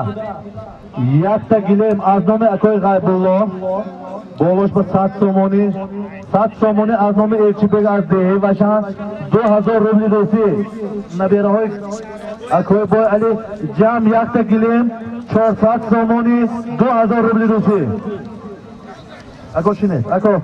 якта гилем аз номи акои Ғайбулло болош ба 100 сомонӣ, 100 сомонӣ аз номи Элчибек аз деҳаи Вашан, 2000 рубли русӣ. Набираҳои акои Бой Али ҷамъ якта гилем 400 сомонӣ, 2000 рубли русӣ. Ако шинед, ако.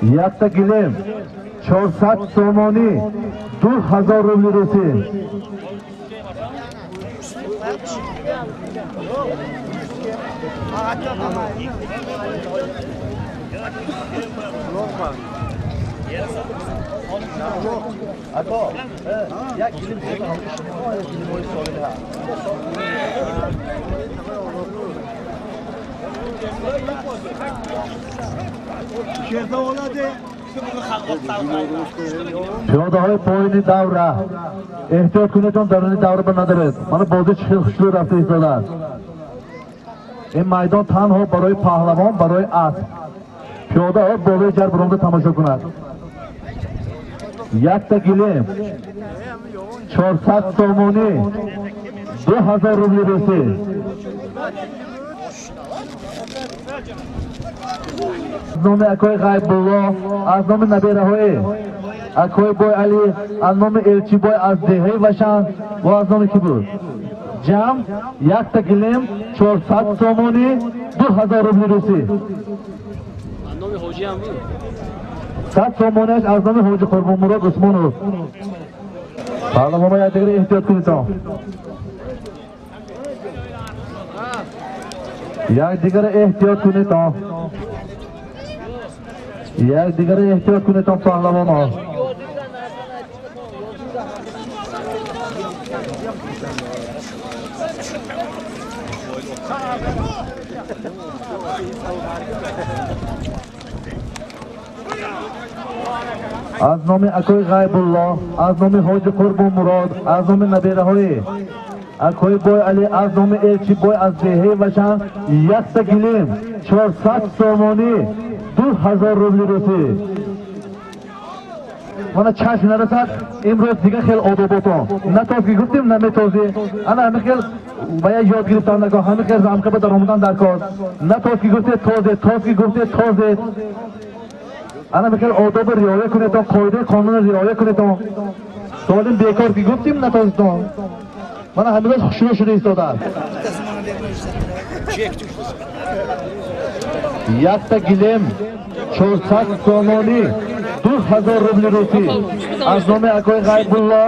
Якта гилем 400 сомонӣ, 2000 рубли русӣ. Пиёдаҳои поини давра эҳтиёт кунедон, даруни давра ба надаред. Мана бозӣ чӣ хел хушрӯ рафта истодааст. Ин майдон танҳо барои паҳлавон, барои асп. Пиёдаҳо болои ҷар баромада тамошо кунад. Якта гилем 400 сомонӣ, 2000 рубли русӣ. Аз номи акои Ғайбулло, аз номи набираҳои акои Бой Али, аз номи Элчибой аз деҳаи Вашан ва аз номи ки буд? Ҷамъ якта гилем 400 сомонӣ, 2000 рубли русӣ. Аз номи ҳоҷиам буд. 100 сомониаш аз номи ҳоҷи Қурбонмурод Усмонов. Паҳлавоно якдигарро эҳтиёт кунедон. Якдигарро эҳтиёт кунедон. Якдигарро эҳтиёт кунедон паҳлавоно. Аз номи акои Ғайбулло, аз номи ҳоҷи Қурбонмурод, аз номи набираҳои акои Бой Али, аз номи Элчибой аз деҳаи Вашан якта гилем 400 сомонӣ, 2000 рубли русӣ. Мана чашм нарасад, имрӯз дига хел одоботон. На тоз ки гуфтем, наметозӣ. Ана ҳамин хел ва я ёд гирифтан дар кор, ҳамин хел замка ба даромадан дар кор. На тоз ки гуфте тозе, тоз ки гуфте тозе. Ана михел одобро риоя кунедон, қоидаи қонунро риоя кунедон. Солим бекор ки гуфтем, натозитон. Мана ҳамин рӯз хушрӯ шуда истодааст. Якта гилем 400 сомонӣ, 2000 рубли русӣ. Аз номи акои Ғайбулло,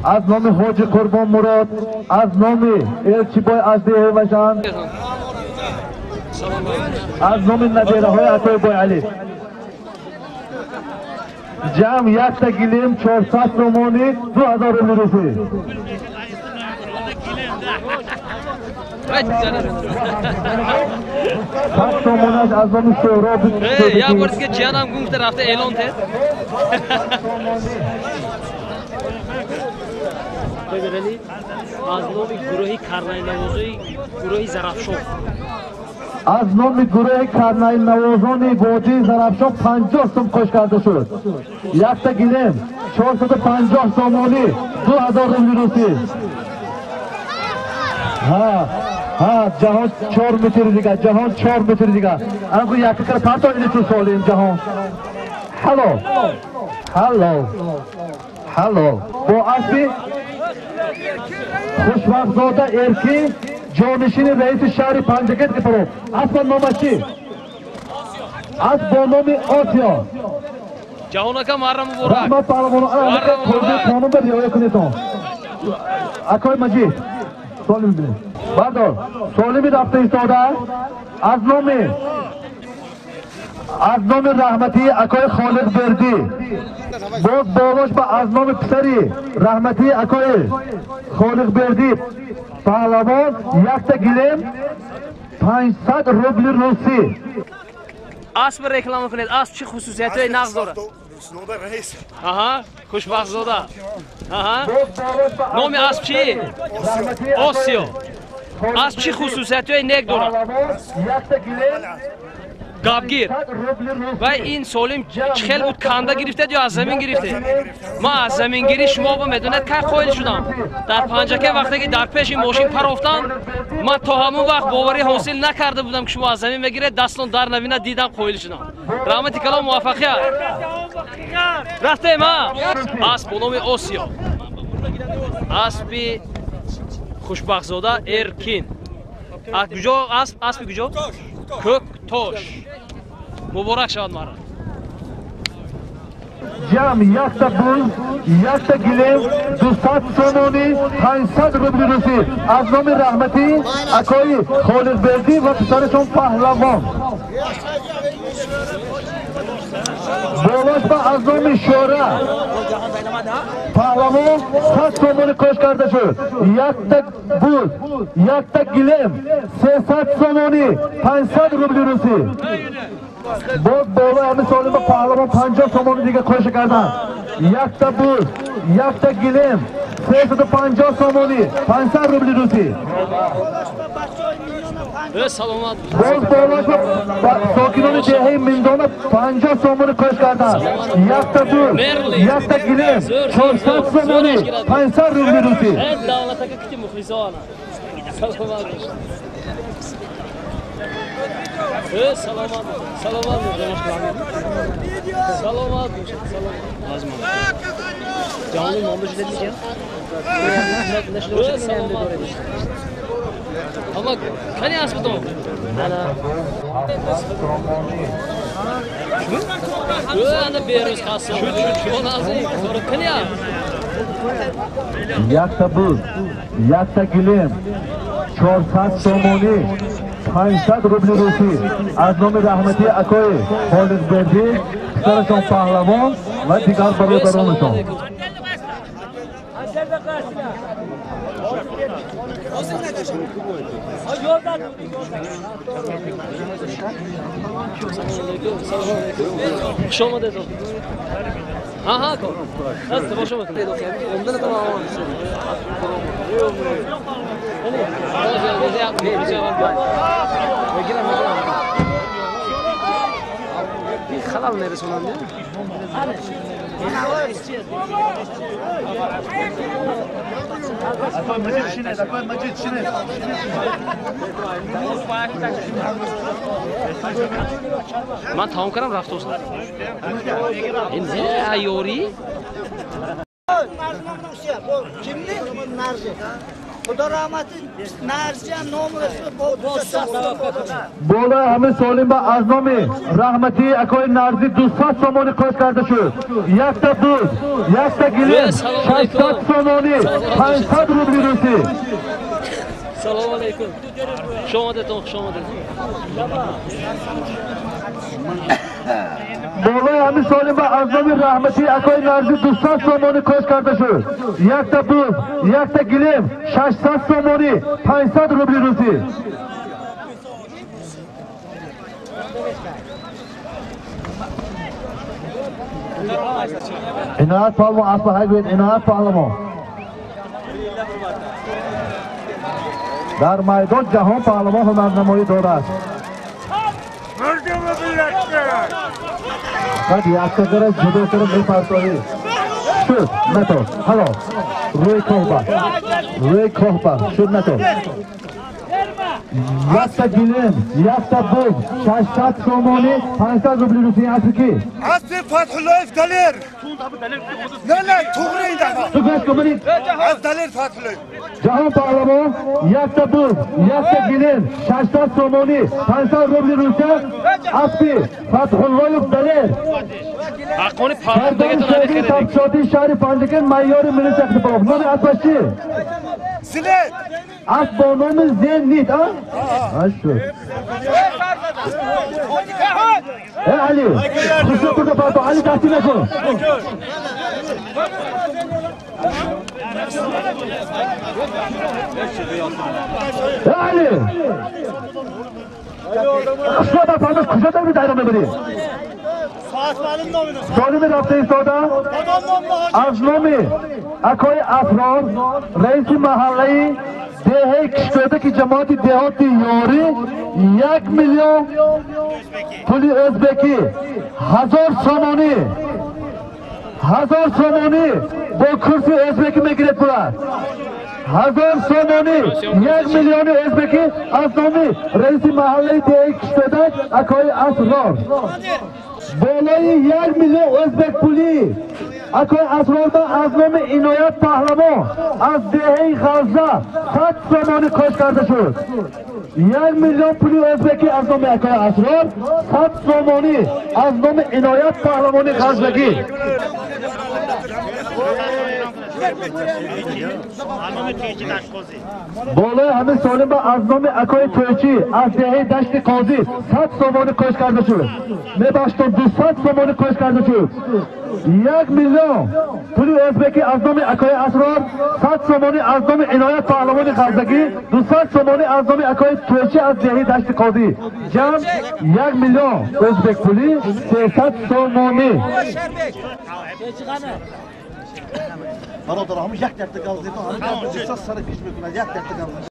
аз номи ҳоҷи Қурбонмурод, аз номи Элчибой аз деҳаи Вашан, аз номи набираҳои акои Бой Али. Ҷамъ якта гилем 400 сомонӣ, 2000 рубли русӣ. 100 сомонаш аз номи Соҳроб. Як бор дига ҷиянам гуфта рафта эълон тед. Аз номи гурӯҳи карнайнавозои гурӯҳи Зарафшон. Аз номи гурӯҳи карнайнавозони водии Зарафшон 50 сум қош карда шуд. Якта гилем 450 сомонӣ, 2000 рубли русӣ. Ҳа, ҳа, ҷаҳон 4 метр дига, ҷаҳон 4 метр дига. Анку якка кара партоф ту солим ҷаҳон. Ҳало. Ҳало. Ҳало. Бо аспи Хушбахтзода Эркин ҷонишини раиси шаҳри Панҷакент ки паро. Асп номаш чӣ? Асп бо номи Осиё. Ҷаҳон ака марра муборак. Раҳмат паҳлавоно, қонун ба риоя кунедон. Акои Маҷид, солим бинед. Бардор, солими рафта истода аз номи раҳматии акои Холиқ Бердӣ. Боз болош ба аз номи писари раҳматии акои Холиқ Бердӣ паҳлавон якта гилем 500 рубли русӣ. Асп реклама кунед. Асп чӣ хусусиятҳои нағз дорад? Аҳа, Хушбахтзода. Аҳа. Номи асп чӣ? Осиё. Асп чӣ хусусиятҳои нек дорад? Гапгир. Ва ин солим чӣ хел буд, канда гирифтед ё аз замин гирифтед? Ман аз замингирӣ шумо ба медонед кай қоил шудам. Дар Панҷаке вақте ки дар пеши мошин парофтам, ман то ҳамон вақт боварӣ ҳосил накарда будам ки шумо аз замин мегиред, дастон дар навина дидам қоил шудам. Раҳмати калом, муваффақият. Рафтем, а? Асп бо номи Осиё. Аспи Хушбахтзода Эркин. Аз куҷо асп? Аспи куҷо? Кӯктош. Муборак шавад мара. Ҷамъ якта буз, якта гилем, 200 сомонӣ, 500 рубли русӣ. Аз номи раҳматӣ акои Холиқ Бердӣ ва писарашон Паҳлавон. Болош ба аз номи Шӯра паҳлавон 100 сомонӣ қош карда шуд. Якта буз, якта гилем, 300 сомонӣ, 500 рубли русӣ. Боз болои ҳамин солима паҳлавон 50 сомонӣ дига қоша карданд. Якта буз, якта гилем, 350 сомонӣ, 500 рубли русӣ. Боз болош сокинони деҳаи Миндона 50 сомонӣ қош карданд. Якта буз, якта гилем, 400 сомонӣ, 500 рубли русӣ. Саломат, саломат, саломат, саломат. Аммо кани аспатон? Ана берӯз қассоб. Кани якта буз, якта гилем, 400 сомонӣ, 500 рубли русӣ. Аз номи раҳматии акои Холиқ Бердӣ, писарашон Паҳлавон ва дигар бародаронашон. Хуш омадед. Ҳа, ко. Аз тамошо мекунед. Халал мерасонанд. Ман тамом кардам, рафтосам. Ин ёрӣ? Болои ҳамин солим ба аз номи раҳматии акои Нарзӣ 200 сомонӣ қош карда шуд. Якта буз, якта гилем, 600 сомонӣ, 500 рубли русӣ. Салому алайкум. Хуш омадетон, хуш омадетон. Болои ҳамин солим ба аз номи раҳматии акои Нарзӣ 200 сомонӣ қош карда шуд. Якта буз, якта гилем, 600 сомонӣ, 500 рубли русӣ. Иноят паҳлавон, аспа ҳай гӯед, иноят паҳлавон. Дар майдон ҷаҳон паҳлавон ҳунарнамоӣ дорад. Баъд яккадара ҷудо кара мепартоӣ. Шуд, нато. Ҳало. Рӯи коҳба. Рӯи коҳба. Шуд, нато. Якта гилем, якта буз, 600 сомонӣ, 500 рубли русия аспи ки? Аспи Фатҳуллоев Далер. Не, не, туғри ин дафъа. Ту гӯш кун, бирин. Аз Далер Фатҳуллоев. Ҷаҳон паҳлавон, якта буз, якта гилем, 600 сомонӣ, 500 рубли русия, аспи Фатҳуллоев Далер. Ҳаққони паҳлавон дигар Сабтшоди шаҳри Панҷакент майёри милиса Иқтиболов. Номи аспаш чи? Зинет. Асп бо номи Зенит, а? Шуд. Э, Али, хушро бурда парто, Али дастӣ накун. Э, Али! Хушро бар парто, куҷо дорӣ дайро мебарӣ? Солими рафта истода аз номи акои Асрор, раиси маҳаллаи деҳаи Киштодаки ҷамоати деҳоти Ёрӣ, 1 миллион пули ӯзбекӣ, 1000 сомонӣ, 1000 сомонӣ бо курси ӯзбекӣ мегиред пула. 1000 сомонӣ, 1 миллиони ӯзбекӣ аз номи раиси маҳаллаи деҳаи Киштодак акои Асрор. Болои 1 миллион ӯзбек пулӣ акои Асрорба аз номи Иноят Паҳлавон аз деҳаи Ғалза 100 сомонӣ кош карда шуд. 1 миллион пули ӯзбекӣ аз номи акои Асрор, 100 сомонӣ аз номи Иноят Паҳлавони Ғалзагӣ. Болои ҳамин солимба аз номи акои Тӯйчӣ аз деҳаи Дашти Қозӣ 100 сомонӣ кош карда шуд. Мебахшитон, 200 сомонӣ кош карда шуд. 1 миллион пули ӯзбекӣ аз номи акои Асрор, 100 сомонӣ аз номи Иноят Паҳлавони Ғалзагӣ, 200 сомонӣ аз номи акои Тӯйчӣ аз деҳаи Дашти Қозӣ. Ҷамъ 1 миллион ӯзбек пулӣ, 300 сомонӣ. Бародар, ҳамон як дақиқа гап задем, ҳамон сар пеш мекунад, як дақиқа гап.